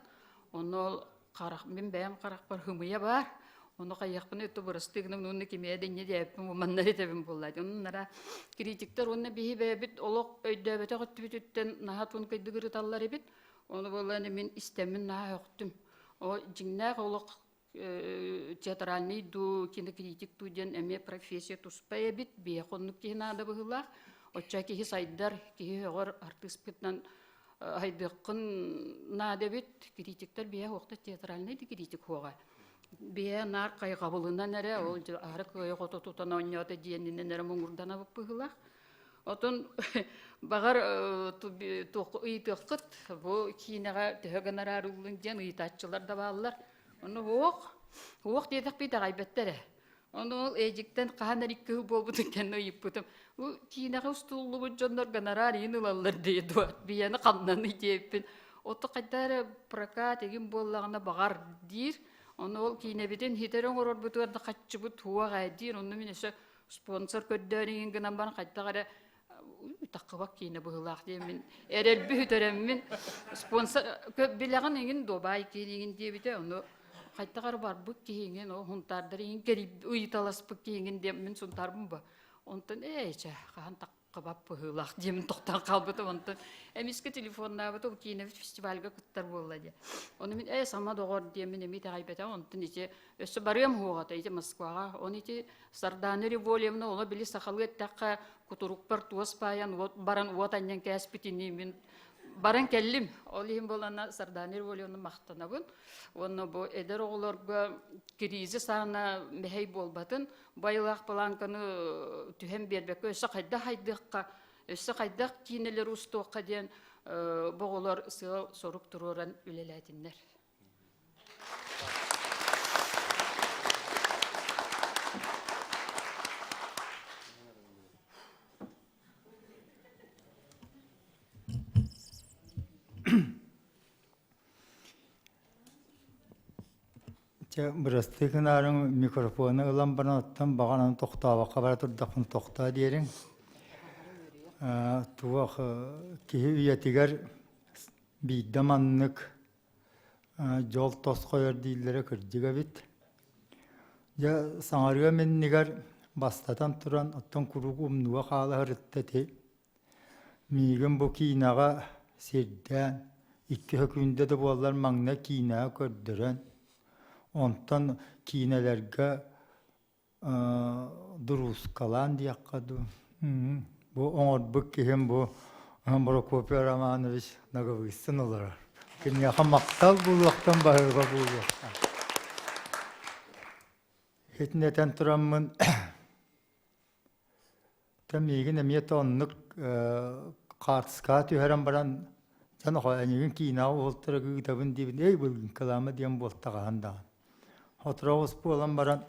Онно ол харах мин бэйэм харахпар хымыйа баар. Ону хайыахпын өттө бырастыы гынам уонна кимиэ да инньэ диэппин манна этэбин буолла. Онон критиктэр уонна биһи бэйэбит олох өйдөөбөтөх өттүбүтүттэн наһаа тункайдык ырыталлар эбит. Ону буоллаана мин истэммин наһаа өхтүм. О дьиҥнээх олох театральный дуу, кинокритик дуу диэн эмиэ профессия туспа эбит. Биһиэхэ оннук киһи наада быһыылаах. Оччо киһи сайдар, киһи өҕөр артыыспытынан хайдыаххын наада эбит. Критиктэр биһиэхэ уохта театральный да критик хуоҕа. Биһиэхэ наар хайҕабылынан эрэ, ол аһары кыайа хото тутан оонньоото диэнинэн эрэ муҥурданабыт быһыылаах. Отон баҕар туох ыйытыаххыт бу киинэҕэ төһө гонорар ыллыҥ диэн ыйытааччылар да бааллар. Ону уох, уох диэтэхпит итэҕэйбэттэр ээ. Ону ол Эдиктэн хаһан эрэ икки сыл буолбутун кэннэ ыйыппытым. Бу киинэҕэ устуллубут дьоннор гонорар иһин ылаллар дии дуо? Биэни хамнаный диэбиппин. Ото хайда эрэ прокат игин буоллаҕына баҕар диир. Ону ол киинэбитин хитэр оҥорорбутугар да хаччыбыт суох ээ диир. Онно мин өссө спонсор көрдөөн иҥин гынан баран хайдах эрэ таххыбак киинэ быһыылаах диэммин эрэлби үтэрэммин спонсор билэҕин иҥин дуобай киин иҥин диэбитэ ону хайдах эрэ барбыт киһи иҥин ол хунтаардар иҥин ыйыталаспыт киһи иҥин диэммин сунтаарбын ба онтон ээ чэ хаһан таххыбап быһыылаах диэмин тохтоон хаалбытым онтон эмискэ телефоннаабыт ол киинэбит фестивальга кыттар буолла диэ ону мин ээ сама доҕор диэммин эмиэ итэҕэйбэтэҕим онтон ити өссө барыам уоҕата ити Москваҕа он ити Сардаана Револьевна ону били сахалыы эттэххэ кутурукпар туос баайан уот баран уот анньан кээспитинии мин баран кэллим. Ол иһин буолана Сардаана Револьевна махтанабын. Уонна бу эдэр оҕолорго кризис аана мэһэй буолбатын, байылаах планканы түһэн биэрбэккэ өссө хайдах хайдыахха, өссө хайдах киинэлэри устуохха диэн бу оҕолор сыал-сорук туруоран үлэлээтиннэр. Чэ, бырастыы гынаарыҥ микрофону ылан баран оттон баҕанан тохтообокко бара турдахпына тохтоо диэриҥ. Туох киһи үйэтигэр биирдэ маннык Дьол тосхойор дииллэрэ кырдьык эбит. Дьэ, саҥарыам иннигэр бастатан туран, оттон куруук умнуга хаала сырытта ити. Миигин бу киинэҕэ сирдээн, икки сөкүүндэ да буоллар маҥнай киинэҕэ көрдөрөн, онтон киинэлэргэ дуруускалаан диэххэ дуу. Бу оҥорбут киһим бу Прокопий Романович Ноговицын олорор. Киниэхэ махтал буолуохтан баһыыба буолуохтаах. Итинэтэн тураммын Та миигин эмиэ то оннук хаартыскаҕа түһэрэн баран дьон эйигин киинэҕэ уһултара ыытабын диибин эй былгыҥкалаама диэн буолтаҕаһын даҕаны. Сотору буолан баран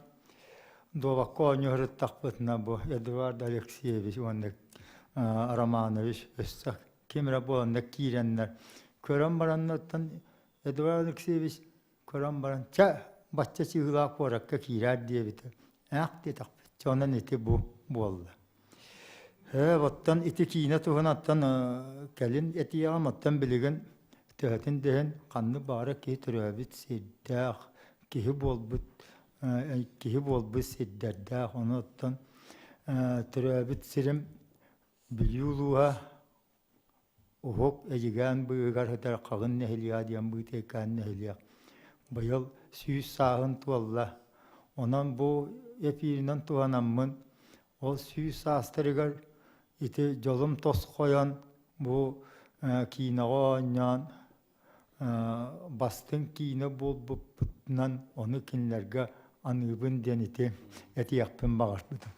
дуобакка оонньуу сырыттахпытына бу Эдуард Алексеевич уонна Романович өссө ким эрэ буоланнар киирэннэр көрөн бараннартан Эдуард Алексеевич көрөн баран чэ бачча чыыһылаах куоракка киирээр диэбитэ ээх диэтэхпит чэ онон ити бу буолла ээ оттон ити киинэ туһунан кэлин этиэҕим оттон билигин төһөтүн да иһин ханнык баҕарар киһи төрөөбүт сирдээх киһи буолбут киһи буолбут сирдэрдээх ону оттон төрөөбүт сирим. Бүлүү улууһа Уһук Эдьигээн быыһыгар сытар Хаҕын нэһилиэгэ диэн быытыйкаан нэһилиэк. Быйыл 100 сааһын туолла. Онон бу эфиринэн туһанаммын, ол 100 саастарыгар ити дьолум тосхойон бу киинэҕэ оонньоон бастыҥ киинэ буолбуппутунан ону кинилэргэ аныыбын диэн ити этиэхпин баҕарбытым.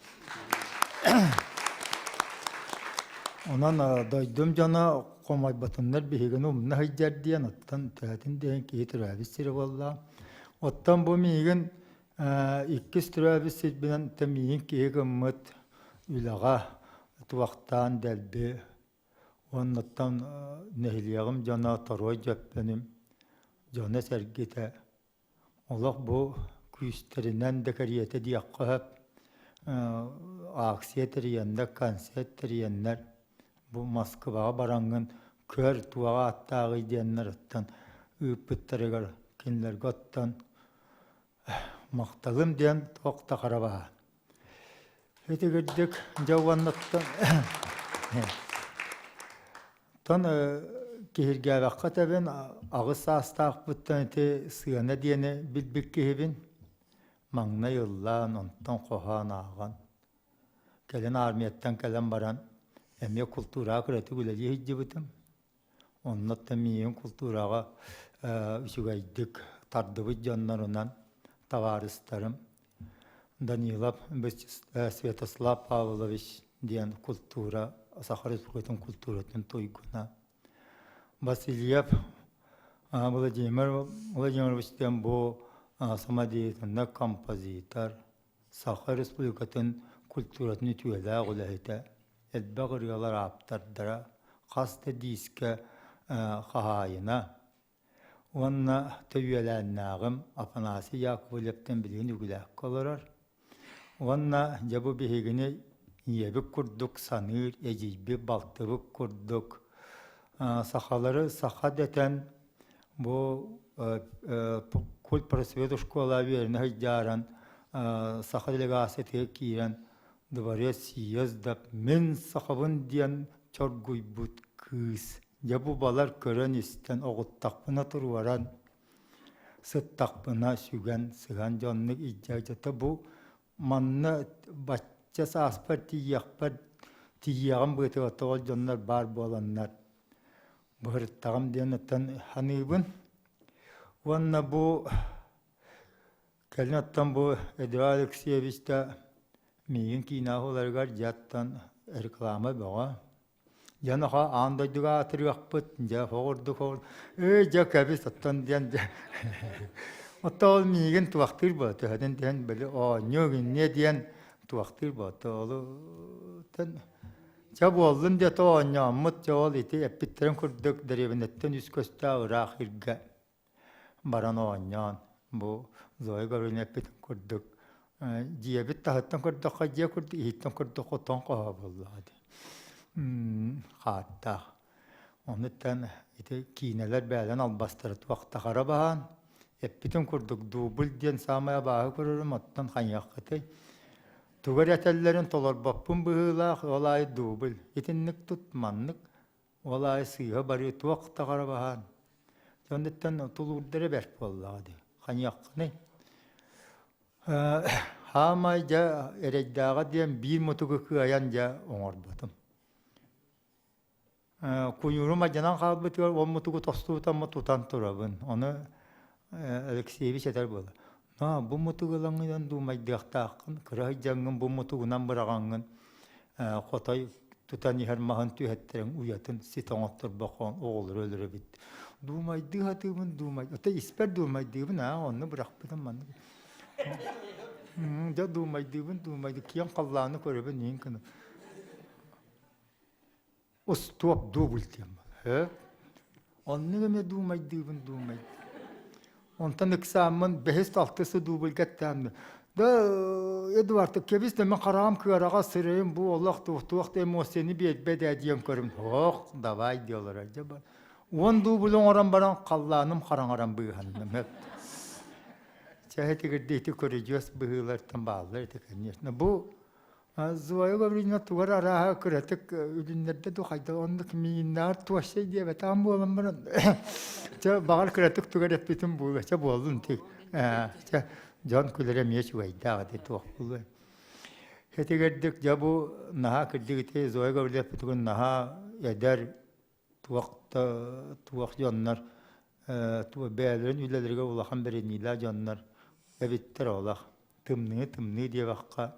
Онон дойдум дьоно хомойботуннар биһигини умна сылдьар диэн оттон төһөтүн диэн киһи төрөөбүт сирэ буолла. Оттон бу миигин иккис төрөөбүт сирбинэн миигин киһи гыммыт үлэҕэ туохтаан дэлби Уоннаттан нэһилиэгим дьоно Торуой Дьөппөнүм дьоно-сэргэтэ олох бу күүстэринэн да кэриэтэ диэххэ сөп акция тэрийэннэр, концерт тэрийэннэр бу Москваҕа бараҥҥын көр туоҕа ааттааҕый диэннэр оттон ыыппыттарыгар кинилэргэ оттон махталым диэн туох да хара баһаан. Ити кырдьык дьэ уоннаттан тон киһиргээбэххэ этэбин аҕыс саастаахпыттан ити сыана диэни билбит киһибин маҥнай ыллаан онтон хоһоон ааҕан кэлин армияттан кэлэн баран эмиэ култуураҕа кыратык үлэлии сылдьыбытым Оннуттан миигин култуураҕа үчүгэйдик тардыбыт дьоннорунан табаарыстарым Данилов Святослав Павлович диэн култуура Саха Республикатын култууратын туйгуна, Васильев Владимир Владимирович диэн бу самодеятельнай композитор, Саха Республикатын культуратын үтүөлээх үлэһитэ, элбэх ырыалар ааптардара, хас да диискэ хаһаайына уонна төйүөлээннээҕим Афанасий Яковлевтан билигин Үгүлээккэ олорор. Уонна дьэ бу биһигини ийэбит курдук саныыр, эдьиийбит, балтыбыт курдук сахалары саха дэтэн бу культпросвет школа үөрэнэ сылдьааран саха делегациятыгар киирэн дворец съезда мин сахабын диэн чоргуйбут кыыс дьэ бу балар көрөн-истэн оҕуттахпына туруоран сыттахпына сүгэн сыһан дьоннук илдьэ бу манна бачча сааспар тиийиэхпэр тиийиэҕим быатыгар тоҕо дьоннор баар буоланнар быһырыттаҕым диэн оттон саныыбын уонна бу кэлин оттон бу Эдуард Алексеевич да миигин киинэҕэ уһуларыгар дьэ реклама бөҕө Дьон аха аан дойдуга аатырыахпыт, дьэ хоҕурдук хоҕур, ээ дьэ кэбис оттон диэн дьэ Оттон ол миигин туохтуур буо төһөтүн түһэн били оонньуу инниэ диэн туохтуур буо олу чэ буоллун диэтэ оонньооммут дьэ ол ити эппиттэрин курдук дэриэбинэттэн үс көстөөх ыраах иргэ баран оонньоон бу Зоя Гаврильевна эппитин курдук дьиэбит таһыттан көрдөххө дьиэ курдук иһиттэн көрдөххө тоҥ хоһо буоллаҕа дии хааттаах онуттан ити киинэлэр бээлэн албастара туохтахара баһаан эппитин курдук дубль диэн саамай абааһы көрөрүм оттон хайыаххытый тугу эрэ этэллэрин толорбоппун быһыылаах ол аайы дубль итинник тут маннык Ол аайы сыыһа барыы туох да баһаан. Дьонуттан тулуурдара бэрт буоллаҕа дии. Хайыаххыный? Хаамай дьэ эрэйдээҕэ диэн биир мутугу кыайан дьэ оҥорботум. Куйуурум алдьанан хаалбытыгар ол мутугу тостубутаммын тутан турабын. Ону Алексеевич этэр буолла. На, бу мутугу ылаҥҥын дуумайдыахтааххын, кыра сылдьаҥҥын бу мутугунан быраҕаҥҥын хотой тутан иһэр маһын түһэттэриҥ уйатын сит оҥотторбоххун оҕолору өлөрөбүт. Дуумайдыы сатыыбын, дуумай. Ото испэр дуумайдыыбын, аа, онно бырахпытым маннык. Дьэ дуумайдыыбын, дуумайды киэҥ халлааны көрөбүн иин гына. Устуоп дубль диэн буолар. Оннук эмэ дуумайдыыбын дуумай. Онтон ыксааммын бэһис алтысы дубльга эттээммин. Да Эдуард кэбис да мин хараҕым кыараҕа сырайым бу олох туох да эмоцияны биэрбэт ээ диэн көрүм. Ох, давай диэлэр дьэ бар. Уон дубль оҥорон баран халлааным хараҥаран быыһанным. Чэ итигирдэ ити көрүдьүөс быһыылартан бааллар ити конечно. Бу. Зоя Гавриловна тугар арааһа кыратык үлүннэрдэ ду хайда оннук мииннээр туосай диэбэтаҕым буолан баран чэ баҕар кыратык тугар эппитим буолуо чэ буоллун ти чэ дьон күлэрэ эмиэ үчүгэйдээх ити туох буолуой Этигэрдик дьэ бу наһаа кырдьык ити Зоя Гавриловна эппитигин наһаа эдэр туох да туох дьоннор бэйэлэрин үлэлэригэр улахан бэриниилээх дьоннор эбиттэр олох тымныы тымныы диэбэххэ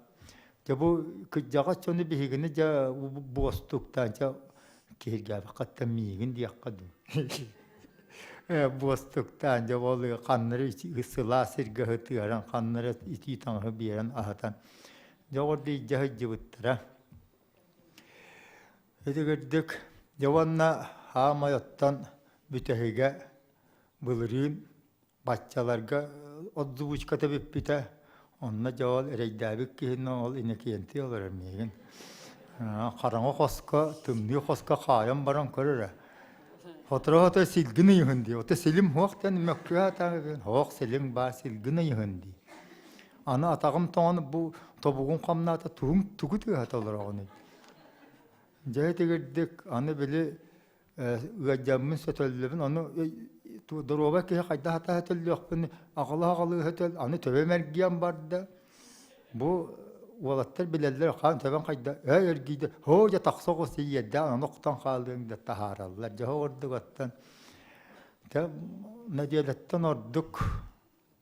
дьэ бу кырдьаҕас дьону биһигини дьэ буостуктаан дьэ киһиргээбэххэ миигин диэххэ дуу буостуктаан дьэ ол ханнары сылаас сиргэ сытыаран ханнары итии таҥаһы биэрэн аһатан дьэ ол илдьэ сылдьыбыттара Ити кырдьык, дьэ уонна хаамай оттон бүтэһигэ былырыын баччаларга отзывучката бүппүтэ, онно дьэ ол эрэйдээбит киһини ол Иннокентий олорор миигин. Хараҥа хоско, тымныы хоско хаайан баран көр эрэ. Сотору-сотору силгин ыйыһын дии. Ото силим суох диэн мөккүө сатаабыппын. Суох силиҥ баар силгин ыйыһын дии. Аны атаҕым тоҥон бу тобугум хамнаата тугуҥ тугу тыаһата олороҕунуй? Дьэ итигирдик аны били ыалдьаммын сөтөллөбүн ону доруобай киһи хайдах атаһа төллүөхпүн аҕала-аҕалыы сөтөл аны төбөм эргийэн барда бу уолаттар билэллэр хаан төбөм хайда өө эргийдэ һоо дьэ тахса оҕус иэдээн аны охтон хаалыаҥ да таһаараллар дьэ ордук оттон нэдиэлэттэн ордук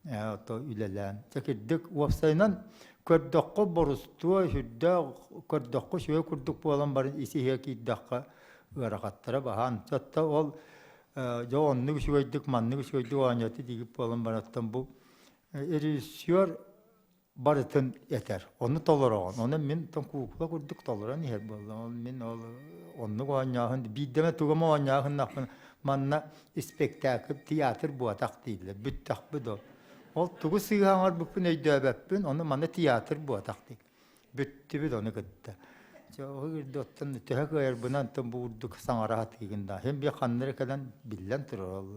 ото үлэлээн. Дьэ кирдик уопсайынан көрдөххө борустуой, сүрдээх көрдөххө үчүгэй курдук буолан баран ис-иһэ киирдэххэ ыарахаттара баһаан. Отто ол дьэ оннук үчүгэйдик, маннык үчүгэйдик оонньоото диигит буолан баран оттон бу режиссер барытын этэр. Ону толороҕун. Ону мин куукула курдук толорон иһэр буоллум. Ол мин ол оннук оонньооһун биирдэмэ тугум оонньооһуннахпын манна испэктээкил театр буотах дииллэр. Бүттэхпит ол. Ол тугу сыыһа оҥорбуппун өйдөөбөппүн. Ону манна театр буотах диир. Бүттүбүт ону кытта. Дьэ, ол үрдү оттон төһө кыайарбынан оттон бу курдук саҥара сатыыгын да. Һин биир ханна эрэ кэлэн биллэн турар ол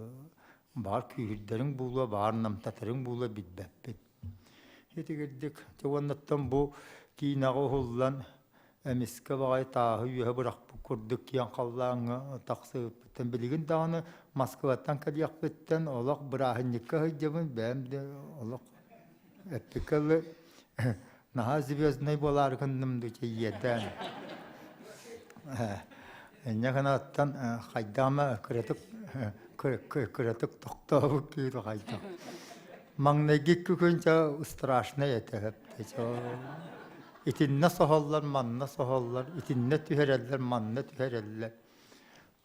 баар күүһүрдэриҥ буолуо, баар намтатарыҥ буолуо билбэппит. Итигирдик дьэ уоннаттан бу киинэҕэ уһуллан эмискэ баҕайы тааһы үөһэ бырахпыт курдук киэҥ халлааҥҥа тахсыбыппыттан билигин даҕаны Москваттан кэлиэхпиттэн олох бырааһынньыкка сылдьабын бэйэм да олох эппиккэ дылы наһаа звезднай буолаары гынным дуу иэдээн инньэ гынаттан хайдах эмэ кыратык кыратык тохтообут киһи хайдах Маҥнайгы күн дьэ страшнай этэ Итиннэ соһоллор, манна соһоллор, итиннэ түһэрэллэр, манна түһэрэллэр.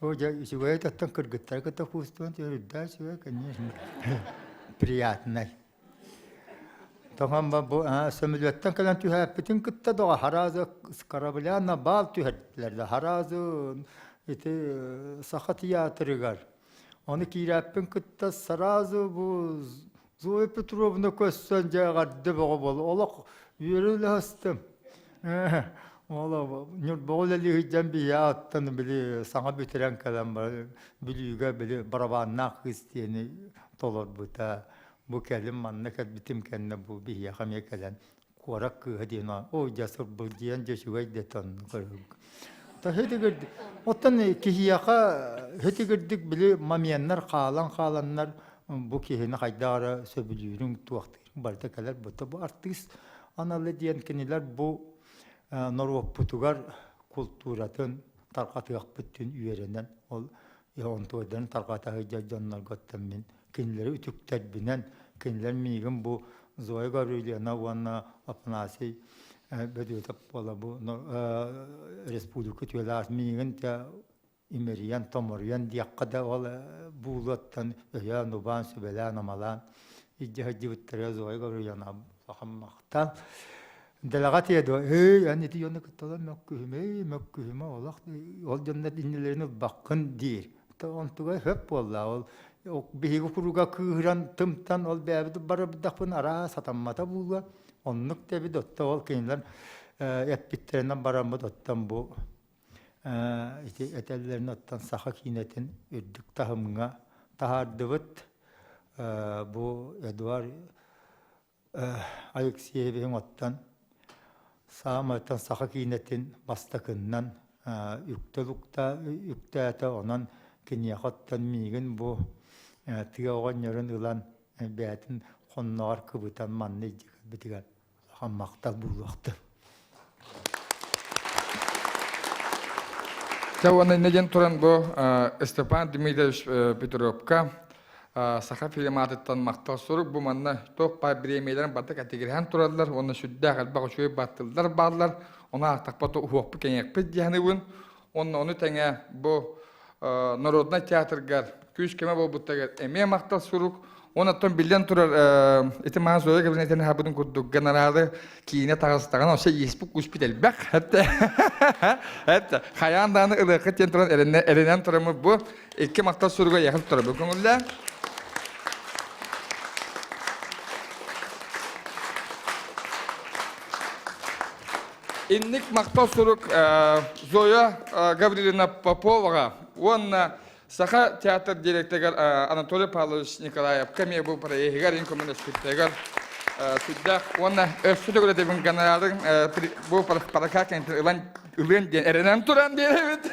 Оо дьэ үчүгэй оттон кыргыттары кытта куустуон үрдээх үчүгэй, конечно. Приятнай. Тоҕон бу сөмөлүөттэн кэлэн түһээппитин кытта доҕо хараазы с корабля на бал түһэрдилэр да хараазы ити Саха театрыгар Ону киирээппин кытта сразу бу Зоя Петровна көссөн дьэ эҕэрдэ бөҕө буолла. Олох үөрэ астым. Ол Ньурбаҕа үлэлии сылдьан биһиэхэ аттан били саҥа бүтэрэн кэлэн баран Бүлүүгэ били барабаннаах кыыс диэни толорбута. Бу кэлин манна кэлбитим кэннэ бу биһиэхэ эмиэ кэлэн куорат кыыһа диэн ой дьэ сырбылдьыйан дьэ үчүгэй дэтон Оттон киһиэхэ һитигирдик били моменнар хаалан хааланнар бу киһини хайдах эрэ сөбүлүүрүҥ туохтуурун барыта кэлэр бута бу артыыс аналы диэн кинилэр бу норуоппутугар култууратын тарҕатыахпыт диэн үөрэнэн ол онтуойдарын тарҕата сылдьар дьоннорго оттон мин кинилэри үтүктэрбинэн кинилэр миигин бу Зоя Гаврильевна уонна Афанасий Бөдүөтэп буола бу республика үтүөлээх миигин те имэрийэн томоруйан диэххэ да ол буулуоттан өйөөн убаан сүбэлээн амалаан илдьэ сылдьыбыттара Зоя Гаврильевна улахан махтал Дэлэҕэ этиэ дуо, эй, эн ити дьону кытта олор мөккүһүмэ, эй, мөккүһүмэ, олох ол дьоннор иннилэрин ылбаккын диир. Онтуга сөп буолла. Ол биһиги курууга кыыһыран, тымтан ол бэйэбит барбыдахпын араа сатаммата буолуо. Оннук да эбит, отто ол кинилэр эппиттэринэн бараммыт оттон бу ити этэллэрин оттон саха киинэтин үрдүк таһымҥа таһаардыбыт. Бу Эдуард Алексеевиһыҥ оттон. Саамайтан саха киинэтин бастакыннан үктэл үктээтэ, онон киниэхэ оттон миигин бу тыа оҕонньорун ылан бэйэтин хонноҕор кыбытан манна илдьэ кэлбитигэр улахан махтал буолуохтун. Чэ уонна инньэ диэн туран бу Степан Дмитриевич Петровка Саха фильм аатыттан махтал сурук бу манна туох баар бириэмийэлэрин барыта кэтигирэһэн тураллар уонна сүрдээх элбэх үчүгэй баттыллар бааллар. Ону аахтахпыт уһуохпут кэҥиэхпит диэхинибин. Уонна ону тэҥэ бу народнай театргар күүс-көмө буолбуттарыгар эмиэ махтал сурук. Онон биллэн турар ити маан Зоя кабинетин хаабытын курдук гонорары киинэ таҕыстаҕына осе иэспит куспит элбэх. Этте хайаан даҕаны ылыаххыт диэн туран эрэнэн тураммыт бу икки махтал суруга яхын турабы көҥүллээн. Инник махтал сурук Зоя Гавриловна Поповаҕа уонна Саха театр директорыгар Анатолий Павлович Николаевка эмиэ бу проеһыгар ин көмөлөспүттэригэр сүрдээх уонна өссө төгүл этэбин гонорарын бу парака кэнтин ылан ылыан диэн эрэнэн туран биэрэбит.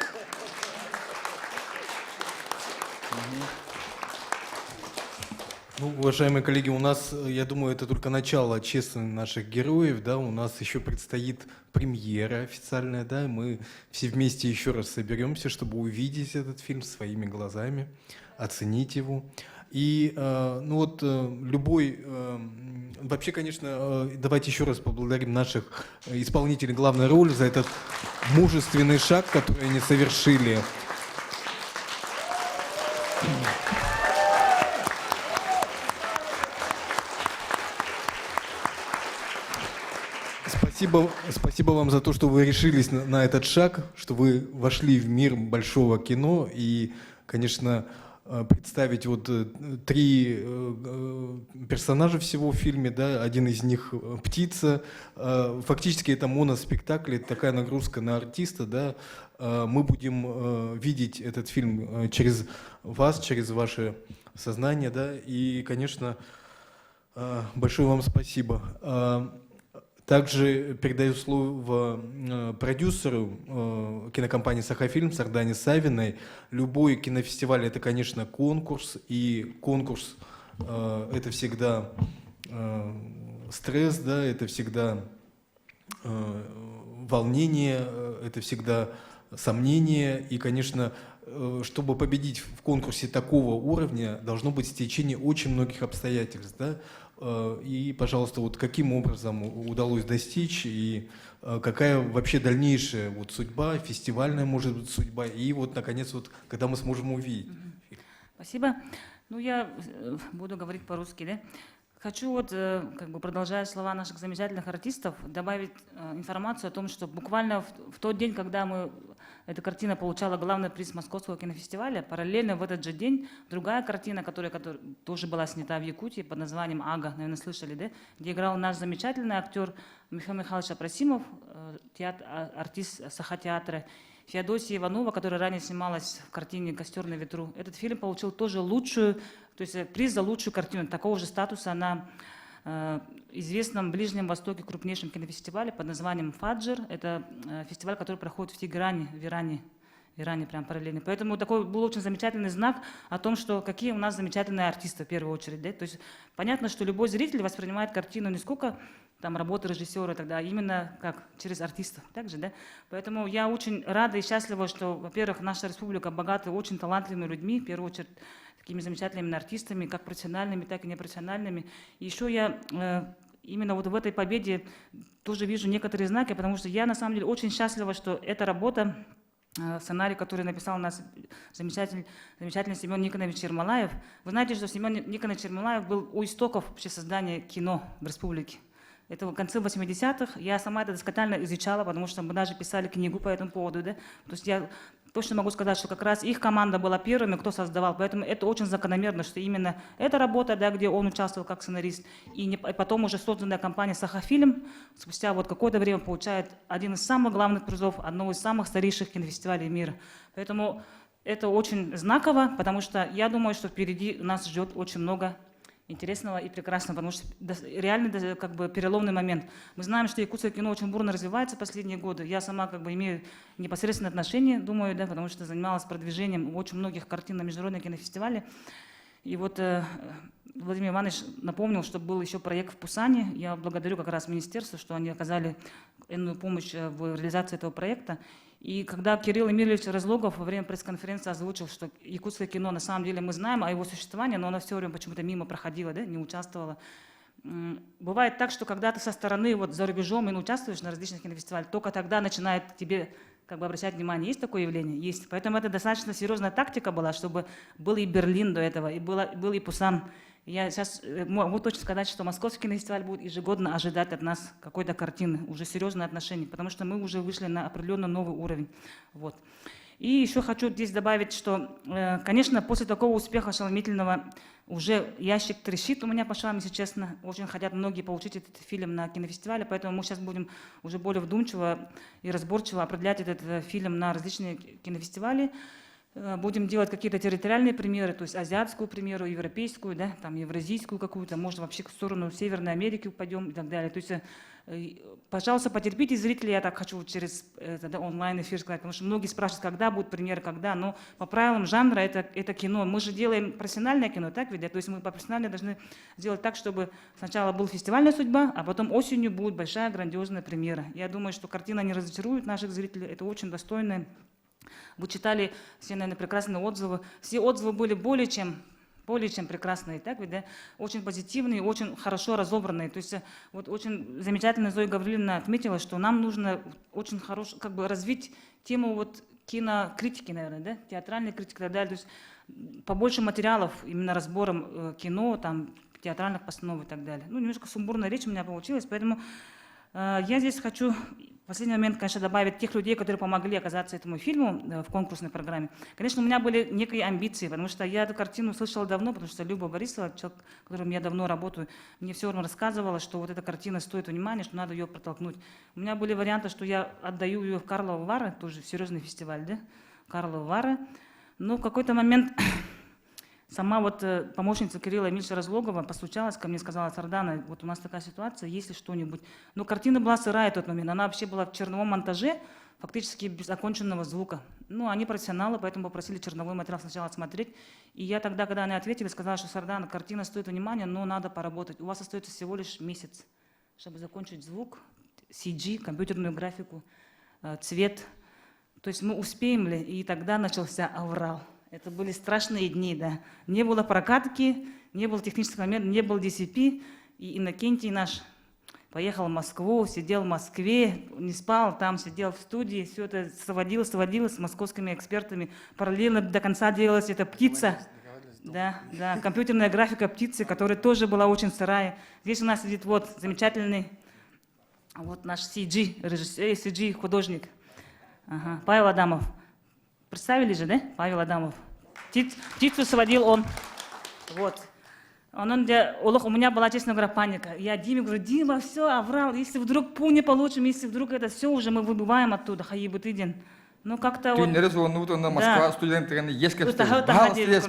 Ну, уважаемые коллеги, у нас, я думаю, это только начало чествования наших героев, да, у нас еще предстоит премьера официальная, да, мы все вместе еще раз соберемся, чтобы увидеть этот фильм своими глазами, оценить его. И, ну вот, любой, вообще, конечно, давайте еще раз поблагодарим наших исполнителей главной роли за этот мужественный шаг, который они совершили. Спасибо, спасибо вам за то, что вы решились на этот шаг, что вы вошли в мир большого кино и, конечно, представить вот три персонажа всего в фильме, да, один из них птица. Фактически это моноспектакль, это такая нагрузка на артиста, да. Мы будем видеть этот фильм через вас, через ваше сознание, да, и, конечно, большое вам спасибо. Также передаю слово продюсеру кинокомпании «Сахафильм» Сардане Савиной. Любой кинофестиваль – это, конечно, конкурс, и конкурс это всегда стресс, да, это всегда волнение, это всегда сомнение. И, конечно, чтобы победить в конкурсе такого уровня, должно быть стечение очень многих обстоятельств. Да? И, пожалуйста, вот каким образом удалось достичь и какая вообще дальнейшая вот судьба, фестивальная может быть судьба, и вот, наконец, вот, когда мы сможем увидеть. Спасибо. Ну, я буду говорить по-русски, да? Хочу вот, как бы продолжая слова наших замечательных артистов, добавить информацию о том, что буквально в тот день, когда эта картина получала главный приз Московского кинофестиваля, параллельно в этот же день другая картина, которая тоже была снята в Якутии под названием «Ага», наверное, слышали, да? Где играл наш замечательный актер Михаил Михайлович Апросимов, театр, артист Саха-театра, Феодосия Иванова, которая ранее снималась в картине «Костер на ветру». Этот фильм получил тоже лучшую, то есть приз за лучшую картину. Такого же статуса на известном Ближнем Востоке крупнейшем кинофестивале под названием «Фаджр». Это фестиваль, который проходит в Тегеране, в Иране прям параллельно. Поэтому такой был очень замечательный знак о том, что какие у нас замечательные артисты в первую очередь. Да? То есть понятно, что любой зритель воспринимает картину не сколько там работы режиссера тогда, а именно как через артистов также, да. Поэтому я очень рада и счастлива, что, во-первых, наша республика богата очень талантливыми людьми, в первую очередь такими замечательными артистами, как профессиональными, так и непрофессиональными. И еще я именно вот в этой победе тоже вижу некоторые знаки, потому что я на самом деле очень счастлива, что эта работа, сценарий, который написал у нас замечательный Семен Никонович Ермолаев. Вы знаете, что Семен Никонович Ермолаев был у истоков вообще создания кино в республике. Это в конце 80-х. Я сама это досконально изучала, потому что мы даже писали книгу по этому поводу. Да? То есть я точно могу сказать, что как раз их команда была первыми, кто создавал. Поэтому это очень закономерно, что именно эта работа, да, где он участвовал как сценарист, и, не, и потом уже созданная компания «Сахафильм» спустя вот какое-то время получает один из самых главных призов одного из самых старейших кинофестивалей мира. Поэтому это очень знаково, потому что я думаю, что впереди нас ждет очень много. интересного и прекрасного, потому что реально как бы переломный момент. Мы знаем, что якутское кино очень бурно развивается последние годы. Я сама как бы имею непосредственное отношение, думаю, да, потому что занималась продвижением очень многих картин на международном кинофестивале. И вот Владимир Иванович напомнил, что был еще проект в Пусане. Я благодарю как раз министерство, что они оказали энную помощь в реализации этого проекта. И когда Кирилл Эмильевич Разлогов во время пресс-конференции озвучил, что якутское кино, на самом деле мы знаем о его существовании, но оно все время почему-то мимо проходило, да, не участвовало. Бывает так, что когда ты со стороны, вот за рубежом и участвуешь на различных кинофестивалях, только тогда начинает тебе как бы обращать внимание. Есть такое явление? Есть. Поэтому это достаточно серьезная тактика была, чтобы был и Берлин до этого, и был и Пусан. Я сейчас могу точно сказать, что Московский кинофестиваль будет ежегодно ожидать от нас какой-то картины, уже серьезное отношение, потому что мы уже вышли на определенно новый уровень. Вот. И еще хочу здесь добавить, что, конечно, после такого успеха ошеломительного уже ящик трещит у меня по швам, если честно. Очень хотят многие получить этот фильм на кинофестивале, поэтому мы сейчас будем уже более вдумчиво и разборчиво определять этот фильм на различные кинофестивали. Будем делать какие-то территориальные премьеры, то есть азиатскую премьеру, европейскую, да, там евразийскую какую-то, может вообще в сторону Северной Америки упадем и так далее. То есть, пожалуйста, потерпите, зрители, я так хочу через да, онлайн-эфир сказать, потому что многие спрашивают, когда будет премьера, когда, но по правилам жанра это кино. Мы же делаем профессиональное кино, так ведь, да? То есть мы по профессионально должны сделать так, чтобы сначала была фестивальная судьба, а потом осенью будет большая грандиозная премьера. Я думаю, что картина не разочарует наших зрителей, это очень достойная. Вы читали все, наверное, прекрасные отзывы. Все отзывы были более чем прекрасные, так ведь, да? Очень позитивные, очень хорошо разобранные. То есть вот очень замечательно Зоя Гавриловна отметила, что нам нужно очень хорошо, как бы развить тему вот кинокритики, наверное, да? Театральной критики и так далее. То есть побольше материалов именно разбором кино, там, театральных постановок и так далее. Ну, немножко сумбурная речь у меня получилась, поэтому я здесь хочу в последний момент, конечно, добавить тех людей, которые помогли оказаться этому фильму в конкурсной программе. Конечно, у меня были некие амбиции, потому что я эту картину слышала давно, потому что Люба Борисова, человек, с которым я давно работаю, мне все равно рассказывала, что вот эта картина стоит внимания, что надо ее протолкнуть. У меня были варианты, что я отдаю ее в Карловы Вары, тоже серьезный фестиваль, да, Карловы Вары. Но в какой-то момент сама вот помощница Кирилла Эмильевича Разлогова постучалась ко мне и сказала: «Сардана, вот у нас такая ситуация, есть ли что-нибудь?» Но картина была сырая в тот момент, она вообще была в черновом монтаже, фактически без оконченного звука. Ну, они профессионалы, поэтому попросили черновой материал сначала отсмотреть. И я тогда, когда они ответили, сказала, что Сардана, картина стоит внимания, но надо поработать. У вас остается всего лишь месяц, чтобы закончить звук, CG, компьютерную графику, цвет. То есть мы успеем ли? И тогда начался аврал. Это были страшные дни, да. Не было прокатки, не было технического момента, не было DCP. И Иннокентий наш поехал в Москву, сидел в Москве, не спал, там сидел в студии, все это сводил, сводил с московскими экспертами. Параллельно до конца делалась эта птица. Да, компьютерная графика птицы, которая тоже была очень сырая. Здесь у нас сидит вот замечательный вот наш CG, режиссер, CG художник. Ага, Павел Адамов. Представили же, да? Павел Адамов. Птицу сводил он. Вот. Он, где, у меня была, честно говоря, паника. Я Диме говорю: «Дима, все, аврал, если вдруг пу не получим, если вдруг это все, уже мы выбываем оттуда, хайыыбытый» диэн. Ну, как-то вот... Түүннэри суоннубут онно Москва студенттэрин ес Ходили.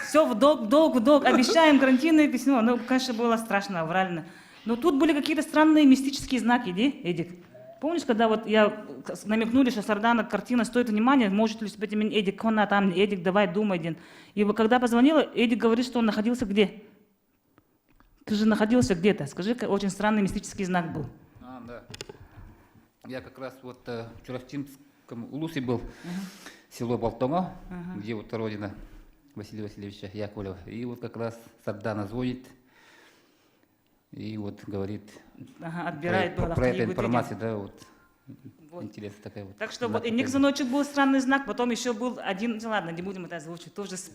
Все в долг, долг, в долг, обещаем гарантийное письмо. Ну, конечно, было страшно, аврально. Но тут были какие-то странные мистические знаки, да, Эдик? Помнишь, когда вот я намекнули, что Сардана картина стоит внимания, может ли быть именно Эдик, он там, Эдик, давай думай, диэн. И вот когда позвонила, Эдик говорит, что он находился где? Ты же находился где-то. Скажи, очень странный мистический знак был. А, да. Я как раз вот в Чурапчинском улусе был, село Болтоҥо, где вот родина Василия Васильевича Яковлева. И вот как раз Сардана звонит и вот говорит Ага, отбирает про, было про эту книгу, информацию, да, вот. Вот. Интересно такая вот. Так что знак вот и такой. звоночек был странный знак, потом еще был один, ну ладно, не будем это озвучивать, тоже с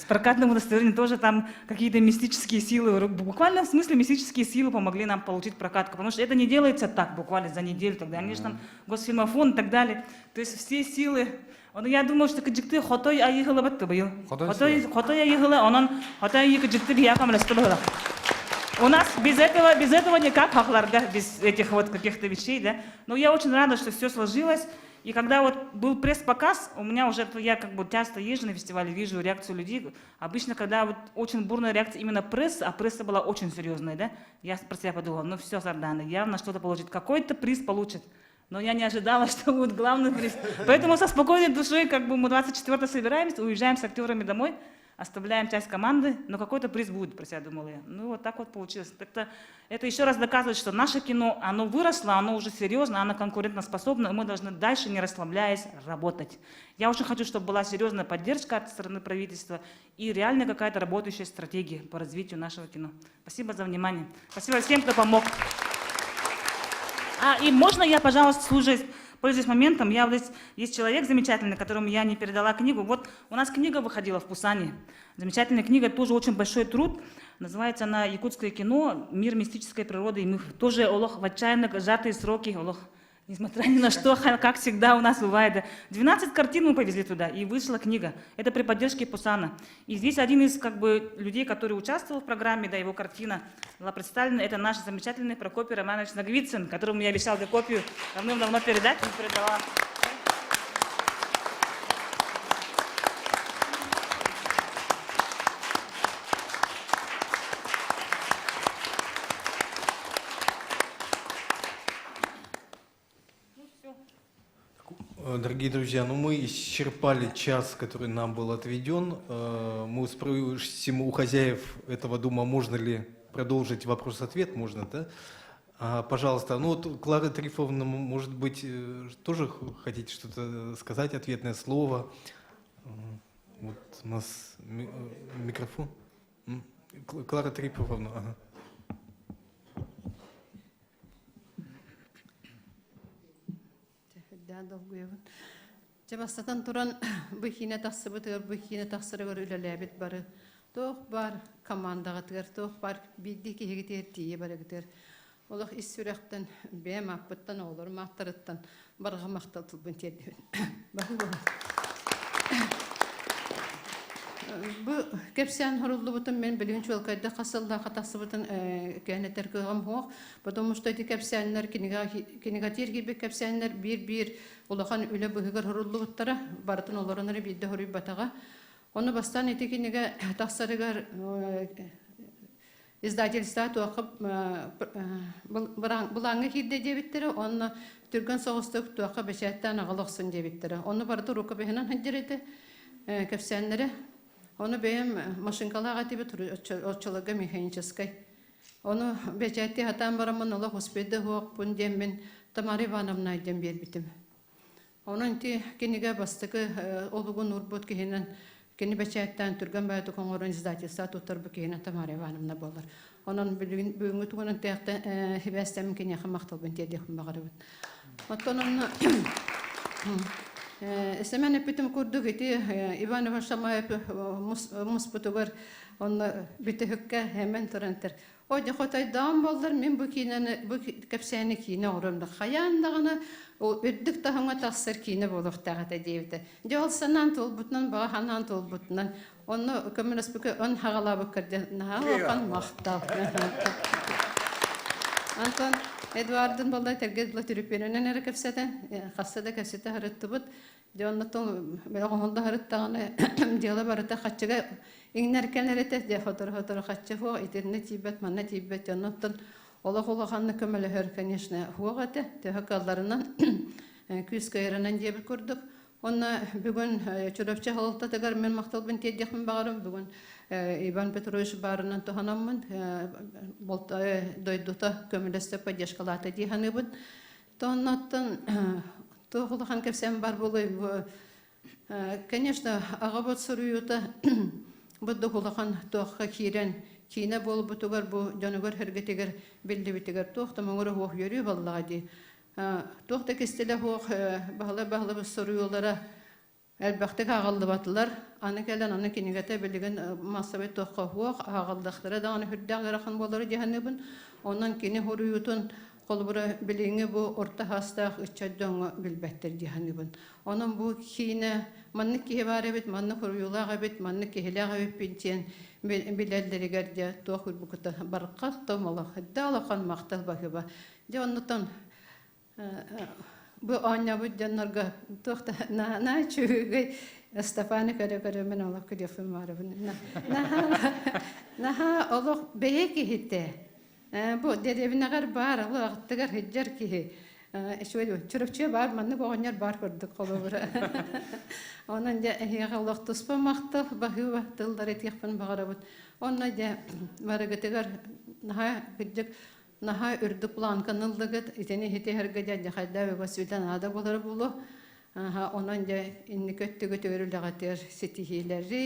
прокатным удостоверением, тоже там какие-то мистические силы, буквально в смысле мистические силы помогли нам получить прокатку, потому что это не делается так, буквально за неделю тогда, они же там Госфильмофонд и так далее, то есть все силы, он, я думаю, что дьикти Хотой Айыы сыла бит быйыл. Хотой Хотой, Хотой Айыы сыла, онон Хотой Айыы дьикти биһиэхэ у нас без этого никак, сахаларга, без этих вот каких-то вещей, да. Но я очень рада, что все сложилось. И когда вот был пресс-показ, у меня уже, я как бы часто езжу на фестивале, вижу реакцию людей. Обычно, когда вот очень бурная реакция именно прессы, а пресса была очень серьезная, да, я про себя подумала, ну все, Сардана, явно что-то получит, какой-то приз получит. Но я не ожидала, что будет главный приз. Поэтому со спокойной душой, как бы мы 24 собираемся, уезжаем с актерами домой, оставляем часть команды, но какой-то приз будет, про себя думала я. Ну, вот так вот получилось. Это, это еще раз доказывает, что наше кино, оно выросло, оно уже серьезно, оно конкурентоспособно, и мы должны дальше, не расслабляясь, работать. Я очень хочу, чтобы была серьезная поддержка от стороны правительства и реально какая-то работающая стратегия по развитию нашего кино. Спасибо за внимание. Спасибо всем, кто помог. А, и можно я, пожалуйста, служась, пользуясь моментом, я вот здесь, есть человек замечательный, которому я не передала книгу. Вот у нас книга выходила в Пусане. Замечательная книга, тоже очень большой труд. Называется она «Якутское кино. Мир мистической природы». И мы тоже, олох, в отчаянно сжатые сроки, олох, несмотря ни на что, как всегда у нас бывает. 12 картин мы повезли туда, и вышла книга. Это при поддержке Пусана. И здесь один из как бы, людей, который участвовал в программе, да, его картина была представлена, это наш замечательный Прокопий Романович Наговицын, которому я обещала эту копию давным-давно передать, не передала. Дорогие друзья, ну мы исчерпали час, который нам был отведен. Мы спросим у хозяев этого дома, можно ли продолжить вопрос-ответ, можно, да? А, пожалуйста, ну вот Клара Трифовна, может быть, тоже хотите что-то сказать, ответное слово? Вот у нас микрофон. Клара Трифовна, ага. Дьэ бастатан туран бу киинэ тахсыбытыгар, бу киинэ тахсарыгар үлэлээбит бары туох баар командаҕытыгар, туох баар биирдии киһигитигэр тиийэ барыгытыгар олох ис сүрэхтэн бэйэм ааппыттан, оҕолорум ааттарыттан барҕа махтал тылбын тиэрдэбин. Бу кэпсээн хоруллубутун мен билигин чуолкайдык хас сыллаахха тахсыбытын кээн этэр кыаҕым суох, потому что ити кэпсээннэр кинигатиир киирбит кэпсээннэр биир-биир улахан үлэ быһыгар хоруллубуттара, барытын олорон эрэ биирдэ хоруйбатаҕа. Ону бастаан ити кинигэ тахсарыгар издательство туохха былааҥҥа киирдэ диэбиттэрэ, уонна түргэн соҕустук туохха бэчээттээн аҕала охсун диэбиттэрэ. Ону барыта рукопиһынан сылдьар этэ кэпсээннэрэ. Ону бэйэм машинкалаах этибит, оччолорго механическай. Ону бэчээттии сатаан бараммын олох успейда суохпун диэммин Тамара Ивановна диэн биэрбитим. Онон ити кинигэ бастакы олугун уурбут киһинэн кини бэчээттээн түргэн баайдык оҥорон издательство туттарбыт киһинэн Тамара Ивановна буолар. Онон билигин бүгүҥҥү тугунан тиэхтэ сибээстэммин киниэхэ махталбын тиэрдиэхпин баҕарабын. Оттон онно Сэмэн эппитим курдук ити Иван Иванович Шамаев муспутугар онно бүтэһиккэ хэмэн туран этэр О, дьэ хотойдоон буоллар мин бу киинэни, бу кэпсээни киинэ оҥорон да хайаан даҕаны ол үрдүк таһымҥа тахсар киинэ буолуохтаах этэ диэбитэ. Дьэ ол санаан туолбутунан, баҕа санаан туолбутунан, онно көмөлөспүккэ он хаҕалаабыккар дьэ наһаа улахан махтал. Антон Эдуардын буолла тэргэ дылы түрүпүөнүнэн эрэ кэпсэтэн, хасса да кэпсэтэ сырыттыбыт. Дьэ оннуттан бэлэх оһолдо сырыттаҕына дьыала барыта хаччыга иҥнэр кэлэр этэ дьэ сотору-сотору хаччы суох итиннэ тиийбэт манна тиийбэт оннуттан олох улаханнык көмөлөһөр конечно суох этэ төһө кыалларынан күүс кыайарынан диэбит курдук Онно бүгүн Чурапчы салалтатыгар мин махталбын тиэрдиэхпин баҕарым. Бүгүн Иван Петрович баарынан туһанаммын дойдута көмөлөстө поддержкалаата дии саныыбын. Тонноттон туох улахан кэпсээн бар буолуой бу конечно аҕабыт суруйуута бу улахан туохха киирэн киинэ буолбутугар бу дьонугар сэргэтигэр биллибитигэр туох да муҥура суох үөрүү буоллаҕа дии туох да кистэлэ суох баһылай баһылабыт суруйуулара Элбэхтик ааҕыллыбатылар. Аны кэлэн аны кинигэтэ билигин маассабай туохха суох, ааҕыллыахтара даҕаны сүрдээх ыарахан буолара дии саныыбын. Онон кини суруйуутун холобура билиҥҥи бу орто саастаах ыччат дьоҥҥо билбэттэр дии саныыбын. Онон бу киинэ маннык киһи баар эбит, маннык суруйуулаах эбит, маннык киһилээх эбиппин диэн билэллэригэр дьэ туох урбукута барҕа томолох да улахан махтал баһыыба. Дьэ оннуттан. Бу оонньообут дьоннорго туох да наһаа үчүгэй Степаны көрө-көрө мин олох күлүөхпүн баарыбын. Наһаа наһаа олох бэйэ киһитэ. Бу дэриэбинэҕэр баар олох аттыгар сылдьар киһи. Үчүгэй Чурапчыга баар маннык оҕонньор баар курдук холобура. Онон дьэ эһиэхэ олох туспа махтал баһыыба тыллары этиэхпин баҕарабын. Онно дьэ барыгытыгар наһаа кырдьык наһаа үрдүк планканы ыллыгыт итини иһитиһэргэ дьэ дьахайдаа үгүс үлэ наада буолара буолуо онон дьэ инники өттүгүтүгэр үлэҕитигэр ситиһиилэри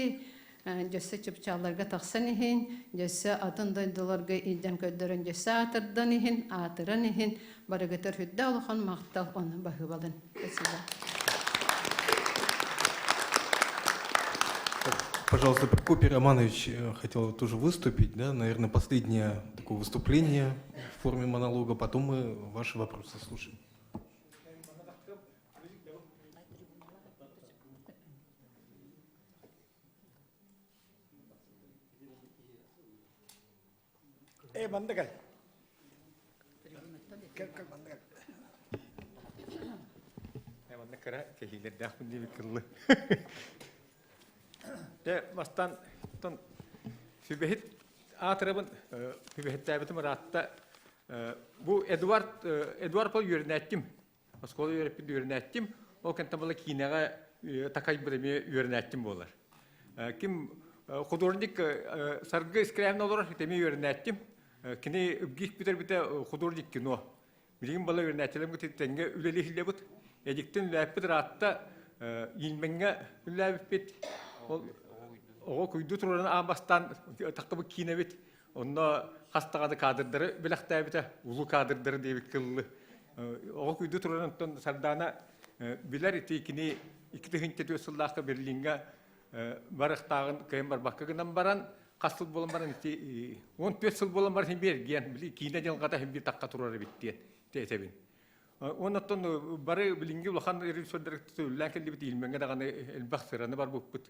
дьөссө чыпчаалларга тахсан иһин дьөссө атын дойдуларга илдьэн көрдөрөн дьөссө аатырдан иһин аатыран иһин барыгытар үрдэ улахан махтал ону баһыыбалын спасибо Пожалуйста, Прокопий Романович хотел тоже выступить, да, наверное, последнее такое выступление в форме монолога, потом мы ваши вопросы слушаем. Э, манна кэл. Кэл, кэл, манна кэл. Э, манна кыра кэһиилэрдээхпин диэбит кыллы. Дэ, бастан тон сүбэһит аатырабын сүбэһиттээбитим ыраатта. Бу Эдуард Эдуард Пол үөрэнээччим. Оскуола үөрэппит үөрэнээччим. Ол кэнтэн була киинэҕэ такайбыт эмиэ үөрэнээччим буолар. Ким художник Саргы Искрявна олорор, эмиэ үөрэнээччим. Кини ÜБГИХ бүтэрбитэ художник кино. Билигин бала үөрэнээччилэрим тэҥҥэ үлэлиһиллэбит. Эдиктин үлээппит ыраатта Иилмэҥҥэ үлэлээбиппит. Ол оҕо куйду турарын аан бастаан тахтыбыт киинэбит. Онно хас даҕаны кадрдары бэлэхтээбитэ, улуу кадрдары диэбит кыллы. Оҕо күйдүү турарын оттон Сардаана билэр ити кини 2004 сыллаахха Берлиҥҥэ барыахтааҕын кыайан барбакка гынан баран, хас сыл буолан баран ити 14 сыл буолан баран син биэргиэн, били киинэ дьылҕата син биир тахха турар эбит диэн этэбин. Уонна оттон бары билиҥҥи улахан режиссердар төлөөлөөн кэллибит Ильмеҥҥэ даҕаны элбэх сыраны барбыппыт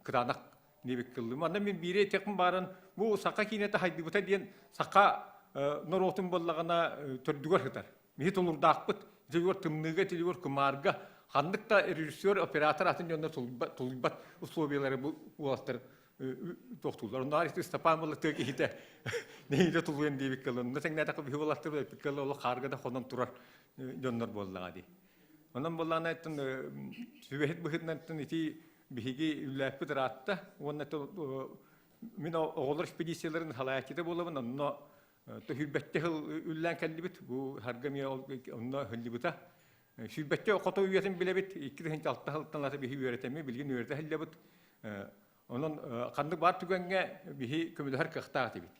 кытаанах диэбиккэ Манна мин биири этиэхпин бааран бу саха киинэтэ хайдыбыта диэн саха норуотун буоллаҕына төрдүгэр сытар. Биһи тулурдаахпыт. Итигэр тымныыга, итигэр кумаарга ханнык да режиссер, оператор атын дьонно тулуйбат условиялары бу уолаттар тохтууллар. Онно Степан буолла тыа киһитэ нэһиилэ тулуйан диэбиккэ онно тэҥнээтэххэ биһи уолаттар эппиккэ олох хаарга да хонон турар дьоннор буоллаҕа дии. Онон буоллаҕына сүбэһит быһыытынан ити биһиги үллээппит ыраатта уонна мин оҕолор экспедицияларын салайааччыта буолабын онно төһүйбэттэ сыл үллээн кэллибит бу сарга эмиэ онно сылдьыбыта сүүрбэччэ хото үйэтин билэбит 2006 сылтан ата биһи үөрэтэми билигин үөрэтэ сылдьабыт онон ханнык баар түгэҥҥэ биһи көмөлөһөр кыахтаах этибит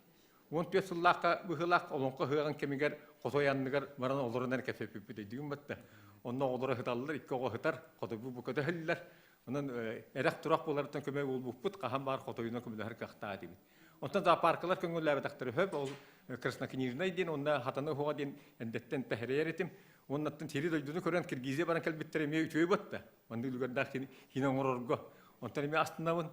14 сыллаахха быһыылаах олоҥхо ыһыаҕын кэмигэр хотой анныгар баран олорон эрэ кэпсэппиппит өйдүүгүн батта онно оҕолоро ыһыталлар икки оҕо ыһытар хотойбут бу көтөһүллэр Онон эрэх-турах буоларыттан көмө буолбуппут, хаһан баар хотойунан көмөлөһөр кыахтаах этибит. Онтон зоопаркалар көҥүллээбэтэхтэрэ сөп, ол Краснокнижнай диэн уонна Хатаны уһуга диэн эрдэттэн тэһэрийэр этим. Уоннаттан сири дойдуну көрөн Киргизия баран кэлбиттэр эмиэ үчүгэй буотта. Маннык үлүгэрдээх киинэ оҥорорго. Онтон эмиэ астынабын.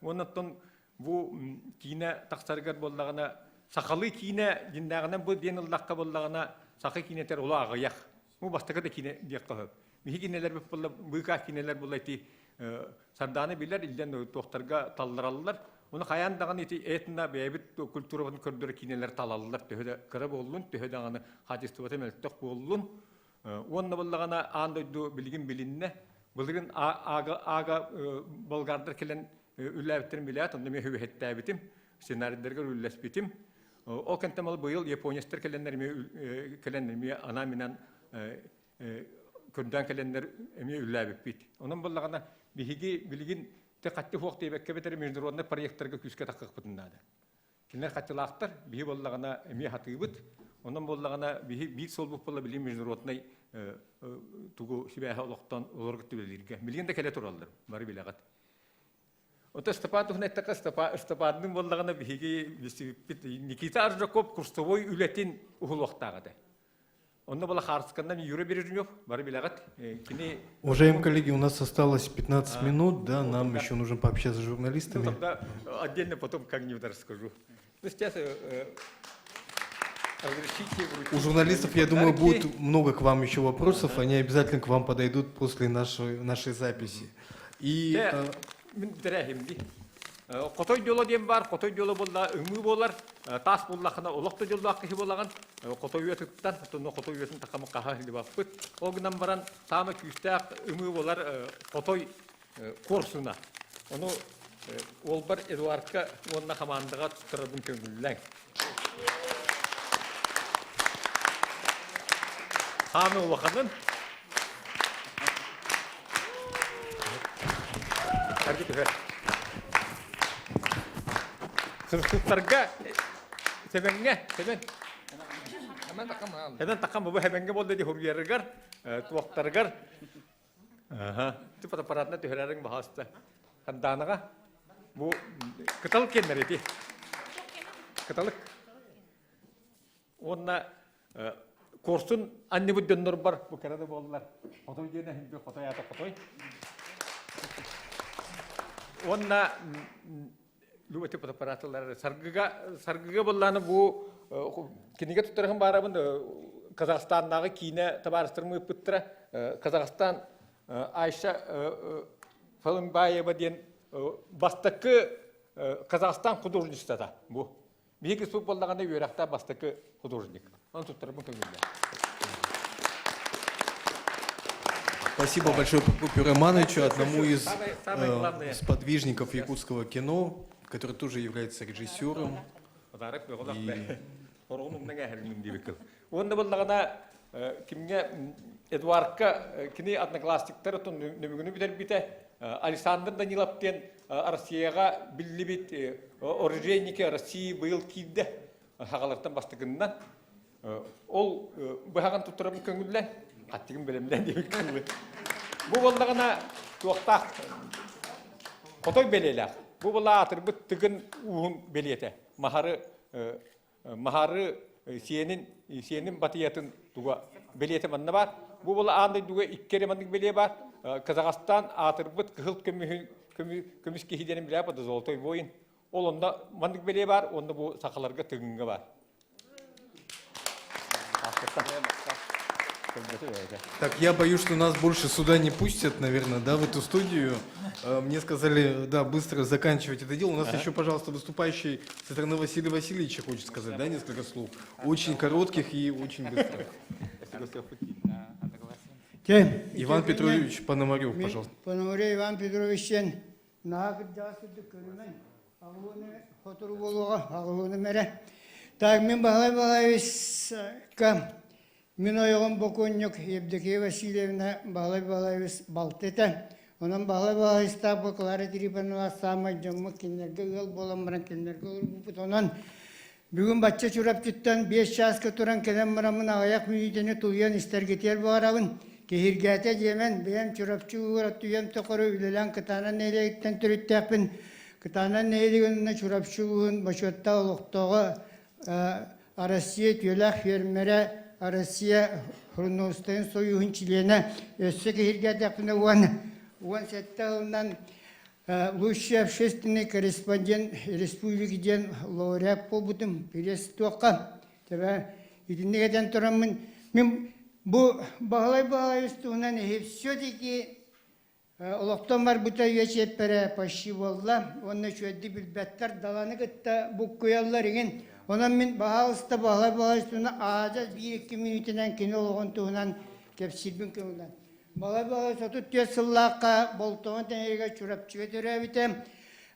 Уоннаттан бу киинэ тахсарыгар буоллаҕына сахалыы киинэ дьиннээҕинэн бу диэн ыллахха буоллаҕына саха киинэтэр олох аҕыйах. Бу бастакы да киинэ диэххэ сөп. Биһи кинилэр буолла быыкаа кинилэр буолла ити Сардаана билэр илдьэн туохтарга таллараллар. Ону хайаан даҕаны ити этно бэйэбит культурабытын көрдөрөр киинэлэр талаллар. Төһө да кыра буоллун, төһө даҕаны хаачыстыбата мөлтөх буоллун. Уонна буоллаҕына аан дойду билигин билиннэ. Былырын аага аага болгардар кэлэн үллээбиттэрин билээт, онно эмиэ хүбэһиттээбитим, сценарийдарга үллэспитим. Ол кэнтэн ол быйыл японецтар кэлэннэр эмиэ кэлэн эмиэ анаан-минээн көрдөөн кэлэннэр эмиэ үллээбиппит. Онон буоллаҕына биһиги билигин те хатты хуох диэбэккэ бэтэр международный проекттарга күүскэ таххыахпытын наада. Кинилэр хаттылаахтар, биһи буоллаҕына эмиэ хатыыбыт. Онон буоллаҕына биһи биир суолбут буолла билигин международный тугу сибээһи олохтон олорго түбэлииргэ. Билигин да кэлэ тураллар, бары билэҕит. Ото Степан туһунан эттэххэ, Степанныын буоллаҕына биһиги билсибиппит Никита Аржаков курсовой үлэтин уһулуохтаах этэ. Онно была Харсканнан Юра Бережнев, бары билэҕит. Кини Уважаемые коллеги, у нас осталось 15 минут, да, нам еще нужно пообщаться с журналистами. Ну, тогда отдельно потом как-нибудь расскажу. Ну, сейчас... Разрешите вручить У журналистов, свои я думаю, подарки. будет много к вам еще вопросов. Они обязательно к вам подойдут после нашей, нашей записи. И Дьэ, э, мин бүтэрээһим дии. Хотой дьоло диэн баар, хотой дьоло буолла ымыы буолар, таас буллахына олох да дьоллоох киһи буолаҕын, хотой уйатыттан, оттон хотой уйатын такама хаһа илибаппыт. Ол гынан баран саамай күүстээх ымыы буолар хотой куорсуна. Ону уолбар Эдуардка уонна хамаандаҕа туттарарбын көҥүллэҥ. Хааны улаханын. Аргы түһэр. Сырсыттарга Сэбэҥҥэ, Сэбэн. Сэбэн такам бу Хэбэҥҥэ буолла дии хуруйарыгар, туохтарыгар Аха. Ти фотоаппаратына түһэрэриҥ баһаста. Хандаанаҕа бу кыталык киэннэр ити. Кыталык. Уонна куорсун анньыбыт дьоннорбор бу кэрэ да буоллар. Хотой диэн иһин хотой аата хотой. Уонна Бу ити фотоаппаратылар саргыга саргыга буоллааны бу кинигэ туттарыһын баарабын Казахстаннааҕы киинэ табаарыстарым ыыппыттара. Казахстан Айша Фалымбаева диэн бастакы Казахстан художницата бу. Биһиги суп буоллаҕына үөрэхтээх бастакы художник. Оны туттарбын көҥүллэ. Спасибо большое Прокопию Романовичу, одному из сподвижников якутского кино, который тоже является режиссером. И... Уонна буоллаҕына кимҥэ Эдуардка кини одноклассниктар нөмүгүнү бүтэрбитэ Александр Данилов диэн Россияҕа биллибит оружейники России быйыл киирдэ хагалартан бастакыннан Ол быһаҕын туттарабын көҥүллэн, хаттыгын бэлэмнээн диэбит көҥүл. Бу буоллаҕына туохтаах хотой бэлиэлээх. Бу була аатырбыт тыгын ууһун бэлиэтэ. Маһары маһары сиэнин сиэнин батыйатын туга бэлиэтэ манна баар. Бу була аан дойдуга икки эрэ маннык бэлиэ баар. Казахстан аатырбыт кыһыл көмүһүн көмүс киһи диэн билээп золотой воин. Ол онно маннык бэлиэ баар, онно бу сахаларга тыгыҥҥа баар. Так, я боюсь, что нас больше сюда не пустят, наверное, да, в эту студию. Мне сказали, да, быстро заканчивать это дело. У нас еще, пожалуйста, выступающий со стороны Василия Васильевича хочет сказать, да, несколько слов. Очень коротких и очень быстрых. Иван Петрович Пономарев, пожалуйста. Пономарев Иван Петрович наһаа кырдьаҕас курдук көрүмэҥ. Аҕылыыны сотору буолуоҕа, аҕылыыным эрэ. Так, мин Баһылай Баһылаевичка мин ойоҕум бокуонньук Евдокия Васильевна Баһылай Баһылаевич балта этэ. Онон Баһылай Баһылаевичтаах бу Клара Трифоновна саамай дьоммут кинилэргэ ыал буолан баран кинилэргэ олорбуппут. Онон бүгүн бачча Чурапчыттан биэс чааска туран кэлэн бараммын аҕыйах мүнүүтэни тулуйан истэргитиэр баҕарабын. Киһиргээтэ диэмэн, бэйэм Чурапчы уура түйэм тохору үлэлээн Кытаанах нэһилиэгиттэн төрүттээхпин. Кытаанах нэһилиэгин уонна Чурапчы улууһун бочуоттаах олохтооҕо Россия үтүөлээх фермерэ, Россия Хрунустайын сойууһун чилиэнэ. Өссө киһиргээтэхпинэ 17 сылынан лучший общественный корреспондент республики диэн лауреат буолбутум пресс-туохха. Тэбэ итинник этэн тураммын мин бу Баһылай Баһылаевич туһунан все-таки олохтон барбыта үйэ чиэппэрэ почти буолла уонна үчүгэйдик билбэттэр даланы кытта буккуйаллар игин онон мин баһаалыста Баһылай Баһылаевич туһунан аадьас биир-икки мүнүүтэнэн кини олоҕун туһунан кэпсиирбин көҥүллэн Баһылай Баһылаевич 34 сыллаахха Болтоҥо Тэҥиргэ Чурапчыга төрөөбүтэ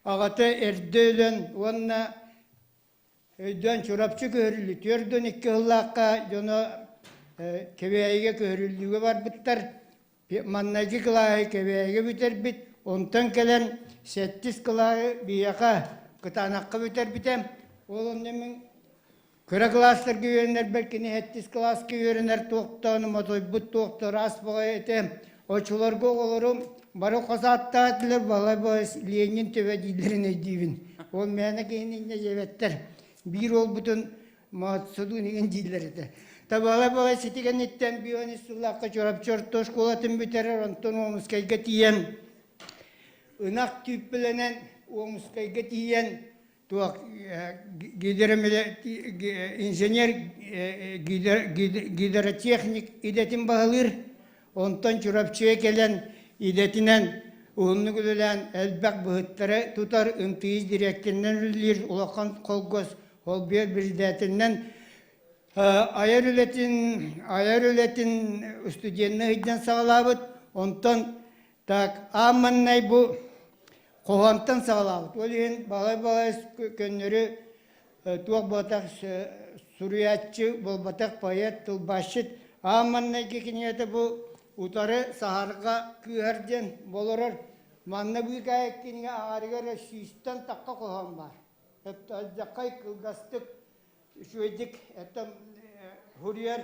аҕата эрдэ өлөн уонна Өйдөөн Чурапчы көһөрүллүү 42 сыллаахха дьоно Кэбээйигэ көһөрүллүүгэ барбыттар. Маннайгы кылааһы Кэбээйигэ бүтэрбит, онтон кэлэн сэттис кылааһы биһиэхэ Кытаанахха бүтэрбитэ. Ол онно мин кыра кылаастарга үөрэнэрбэр кини сэттис кылааска үөрэнэр туохтаан мотойбут туохта ыраас баҕайы этэ. Оччолорго оҕолорум бары хос ааттаах этилэр, балай Ленин төбө дииллэрин өйдүүбүн. Ол мээнэ киһини инньэ диэбэттэр. Биир уолбутун Моотсудуун игин дииллэр этэ. Табалай балай сити кэнниттэн бион сыллаахха Чурапчы орто оскуолатын бүтэрэр, онтон Омскайга тиийэн ынах түүппүлэнэн Омскайга тиийэн. Туох инженер гидротехник идэтин баһылыыр. Онтон Чурапчыга кэлэн идэтинэн уһуннук үлэлээн элбэх быһыттары тутар МТС дириэктэринэн үлэлиир улахан холкуос холбуйар председателинэн айар үлэтин айар үлэтин студенныы сылдьан саҕалаабыт. Онтон так аан маҥнай бу хоһоонтон саҕалаабыт. Ол иһин балай-балай көннөрү туох буолбатах суруйааччы буолбатах поэт, тылбаасчыт. Аан маҥнайгы кинигэтэ бу утары саһарҕа кыыһар диэн болорор. Манна быыкаайык кинигэ аҥарыгар сүүстэн тахха хоһоон баар. Алдьархай кылгастык үчүгэйдик это суруйар.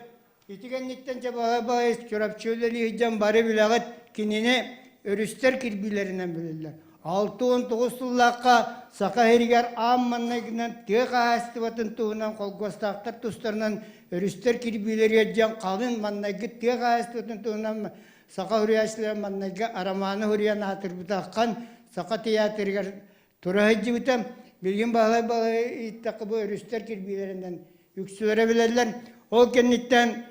Ити кэнниттэн дьэ баҕай Чурапчы үлэлии сылдьан бары билэҕит кинини өрүстэр кирбиилэринэн билэллэр. 69 сыллаахха Саха сиригэр аан маҥнайгынан тыа хаһаайыстыбатын туһунан холкуостаахтар тустарынан өрүстэр кирбиилэригэр диэн халыҥ маҥнайгы тыа хаһаайыстыбатын туһунан саха суруйааччылара маҥнайгы арамааны суруйан аатырбытаххан Саха театрыгар Тура сылдьыбыта. Билигин Баһылай Баһылай ыйыттахха бу өрүстэр кирбиилэринэн үксүлэрэ билэллэр. Ол кэнниттэн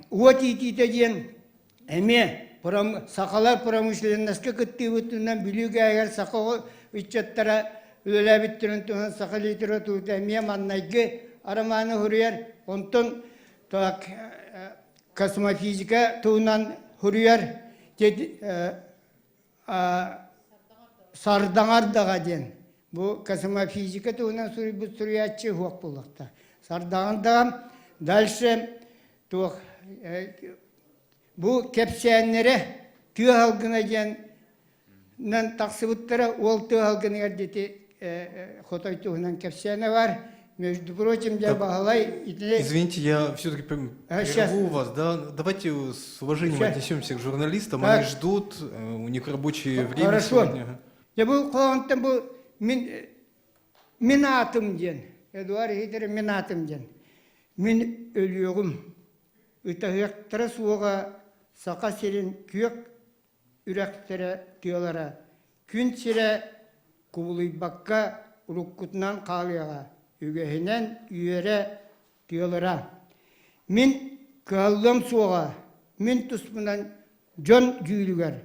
уот иитиитэ диэн эмиэ сахалар промышленноска кыттыыбытынан Бүлүү гээгэр саха ыччаттара үлэлээбиттэрин туһунан саха литературата эмиэ маннайгы арамааны суруйар. Онтон так космофизика туһунан суруйар. Сардаҥардаҕа диэн бу космофизика туһунан суруйбут суруйааччы суох буолуохтаах. Сардаҥардаҕа дальше туох бу кэпсээннэрэ тыа салгына диэн тахсыбыттара ол тыа салгыныгар дити хотой туһунан кэпсээнэ бар. Между прочим, я Баһылай Извините, я все-таки прерву вас, да? Давайте с уважением сейчас. отнесемся к журналистам. Так. Они ждут, у них рабочее время Хорошо. сегодня. Я был хоһоонтон бу мин мин аатым диэн Эдуард Хитере мин аатым диэн мин өлүөҕүм ытаһыахтара суоҕа Саха сирин күөх үрэхтэрэ тыалара күн сирэ кубулуйбакка уруккутунан хаалыаҕа, үгэһинэн үөрэ тыалыра. Мин кыһаллыам суоҕа, мин туспунан дьон дьүүлүгэр,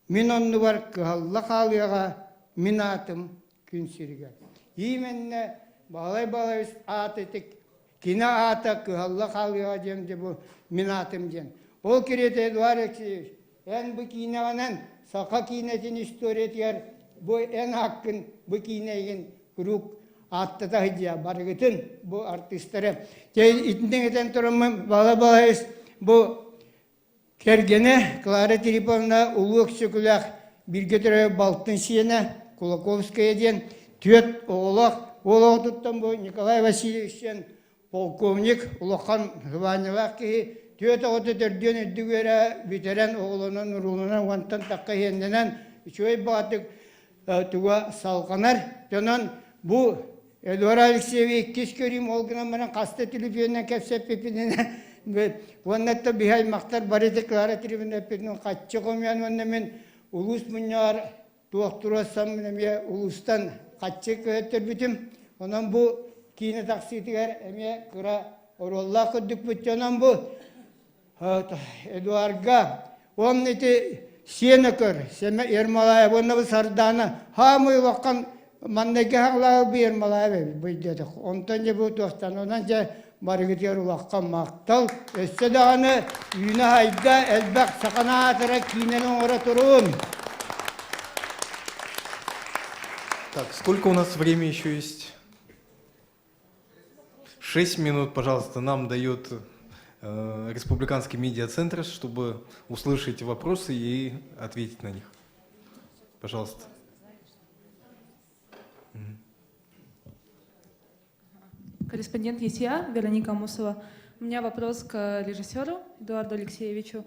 мин оннубар кыһалла хаалыаҕа мин аатым күн сиригэр. Именно Баһылай Баһылайыс аат итик кини аата кыһалла хаалыаҕа диэн дьэ бу мин аатым диэн. Ол кириэтэ Эдуард Алексеевич эн бу киинэҕинэн саха киинэтин историятыгар бу эн ааккын бу киинэ эйигин куруук ааттата сылдьыа барыгытын бу артыыстары. Дьэ итинник этэн тураммын Баһылай Баһылайыс бу Кэргэнэ Клара Филипповна Улуу Өксөкүлээх бииргэ төрөөбүт балтын сиэнэ Кулаковская диэн түөрт оҕолоох. Уол оҕотуттан бу Николай Васильевич диэн полковник, улахан званиелаах киһи түөрт оҕото төрдүөн үрдүк үөрэ бүтэрэн оҕолонон урууланан уонтан тахха иһэннэнэн үчүгэй баҕатык туга салҕанар. Дьонон бу Эдуард Алексеевич иккис көрүүм ол гынан баран хаста телефонунан кэпсэппиппинэн уонна да биһи аймахтар бары да Клара Трибуна эппитинэн хаччы хомуйан уонна мин улуус мунньаҕар туох туруорсам эмиэ улуустан хаччы көһөттөрбүтүм. Онон бу киинэ тахсыытыгар эмиэ кыра оруоллаах көрдүкпүт. Онон бу Эдуарга уонна ити сиэнэ көр, Сэмэ Ермолаев уонна бу Сардаана хаамый улахан маннайгы хаҥлааҕы бу Ермолаев эбит бу өйдөөтөх. Онтон дьэ бу туохтан онон дьэ барыгытыгар улахан махтал. Өссө даҕаны үүнэ-хайда элбэх саха аатыра киинэни оҥоро турун. Так, сколько у нас времени еще есть? 6 минут, пожалуйста, нам дает Республиканский медиацентр, чтобы услышать вопросы и ответить на них. Пожалуйста. Мгм. Корреспондент ЕСИА Вероника Мусова. У меня вопрос к режиссеру Эдуарду Алексеевичу.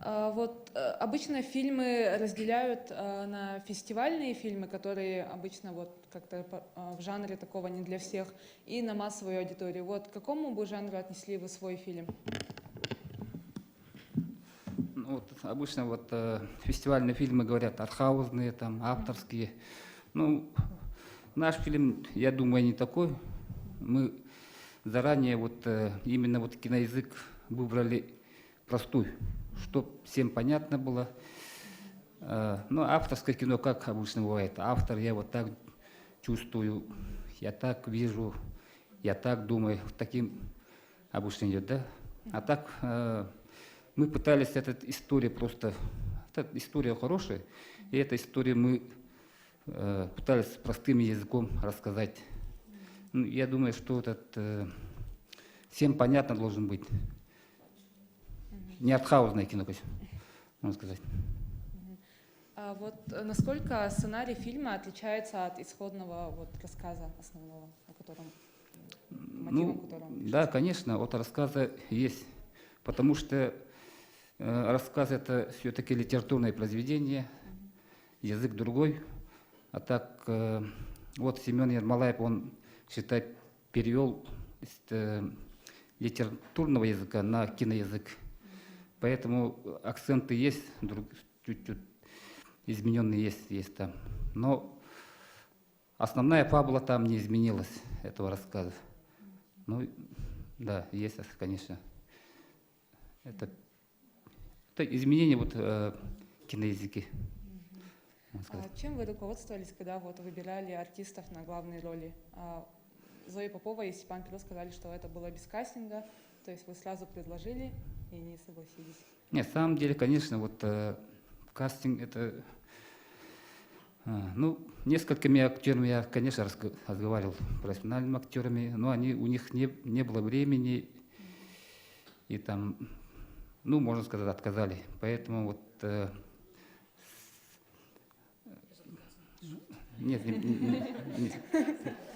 Вот обычно фильмы разделяют на фестивальные фильмы, которые обычно вот как-то в жанре такого не для всех, и на массовую аудиторию. Вот к какому бы жанру отнесли вы свой фильм? Ну, вот обычно вот фестивальные фильмы говорят артхаусные, там, авторские. Ну, Наш фильм, я думаю, не такой. Мы заранее вот именно вот киноязык выбрали простой, чтобы всем понятно было. Ну, авторское кино, как обычно бывает. Автор, я вот так чувствую, я так вижу, я так думаю. Таким обычно идет, да? А так мы пытались эту историю просто... Эта история хорошая, и эту историю мы пытались простым языком рассказать. Ну, я думаю, что этот всем понятно должен быть. Не артхаусное кино, можно сказать. А вот насколько сценарий фильма отличается от исходного вот рассказа основного, о котором, ну, которого Да, конечно, от рассказа есть, потому что рассказ это все-таки литературное произведение, язык другой. А так, вот Семен Ермолаев, он, считай, перевел из литературного языка на киноязык. Поэтому акценты есть, чуть-чуть измененные есть там. Но основная фабула там не изменилась, этого рассказа. Ну, да, есть, конечно. Это изменение вот, киноязыке. А чем вы руководствовались, когда вот выбирали артистов на главные роли? Зоя Попова и Степан Перо сказали, что это было без кастинга, то есть вы сразу предложили и не согласились. Нет, на самом деле, конечно, вот кастинг это... Ну, несколькими актерами я, конечно, разговаривал, профессиональными актерами, но они, у них не было времени, и там, ну, можно сказать, отказали. Поэтому вот... Нет,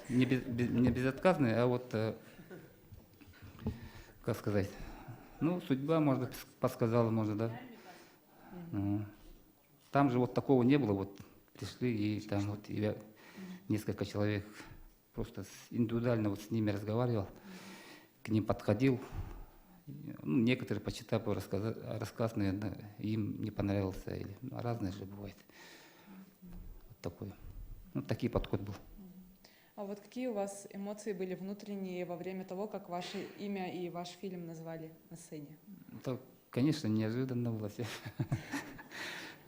не безотказные, а вот, как сказать, ну, судьба, может, подсказала, может, да. Там же вот такого не было, вот пришли, и там вот я несколько человек просто индивидуально вот с ними разговаривал, к ним подходил. Ну, некоторые, почитав рассказ, наверное, им не понравился, или, ну, разные же бывает. Вот такой. Ну, такой подход был. А вот какие у вас эмоции были внутренние во время того, как ваше имя и ваш фильм назвали на сцене? Это, конечно, неожиданно было все.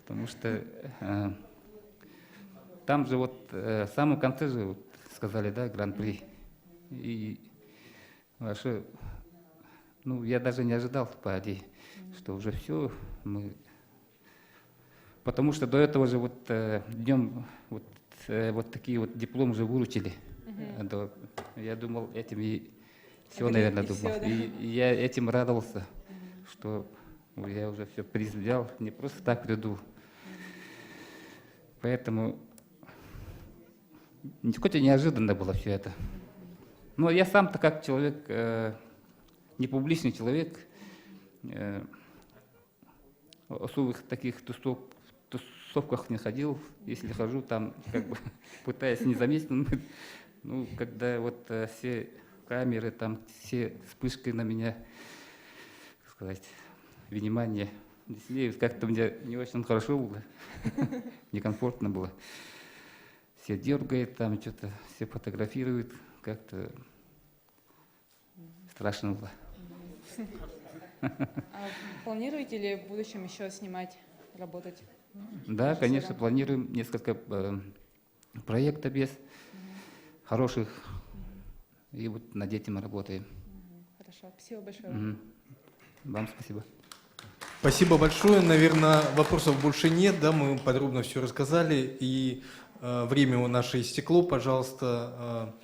Потому что там же вот в самом конце же вот сказали, да, гран-при. И вообще, ну, я даже не ожидал, по что уже все, мы... Потому что до этого же вот днем вот, вот такие вот дипломы уже выручили. До, я думал, этим и все, наверное, и думал. Все, да. И я этим радовался, что я уже все приз взял, не просто так приду. Поэтому хоть и неожиданно было все это. Но я сам-то как человек, не публичный человек, особых таких тусовках не ходил. Если хожу, там как бы пытаясь незаметно. Ну, когда вот все камеры, там все вспышки на меня, как сказать, внимание, как-то мне не очень хорошо было, некомфортно было. Все дергают там, что-то, все фотографируют, как-то страшно было. А планируете ли в будущем еще снимать, работать? Да, конечно, планируем несколько проектов есть, хороших, и вот над этим работаем. Хорошо, спасибо большое. Вам спасибо. Спасибо большое. Наверное, вопросов больше нет, да, мы подробно все рассказали, и время у наше истекло. Пожалуйста,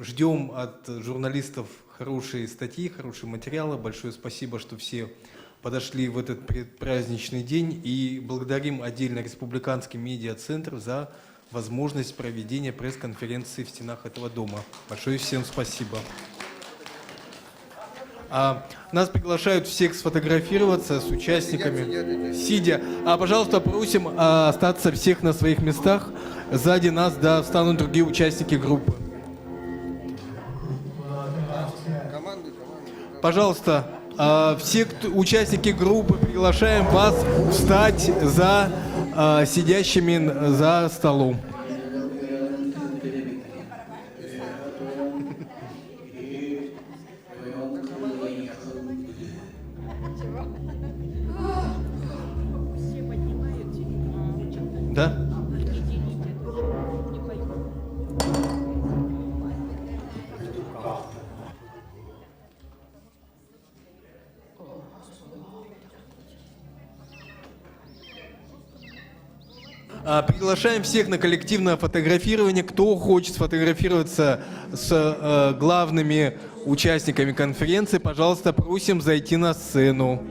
ждем от журналистов хорошие статьи, хорошие материалы. Большое спасибо, что все подошли в этот праздничный день. И благодарим отдельно Республиканский медиацентр за возможность проведения пресс-конференции в стенах этого дома. Большое всем спасибо. Нас приглашают всех сфотографироваться с участниками, сидя. А, пожалуйста, просим остаться всех на своих местах. Сзади нас, да, встанут другие участники группы. Пожалуйста, все участники группы, приглашаем вас встать за сидящими за столом. Да? Приглашаем всех на коллективное фотографирование. Кто хочет сфотографироваться с главными участниками конференции, пожалуйста, просим зайти на сцену.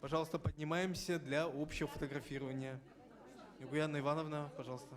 Пожалуйста, поднимаемся для общего фотографирования. Югуяна Ивановна, пожалуйста.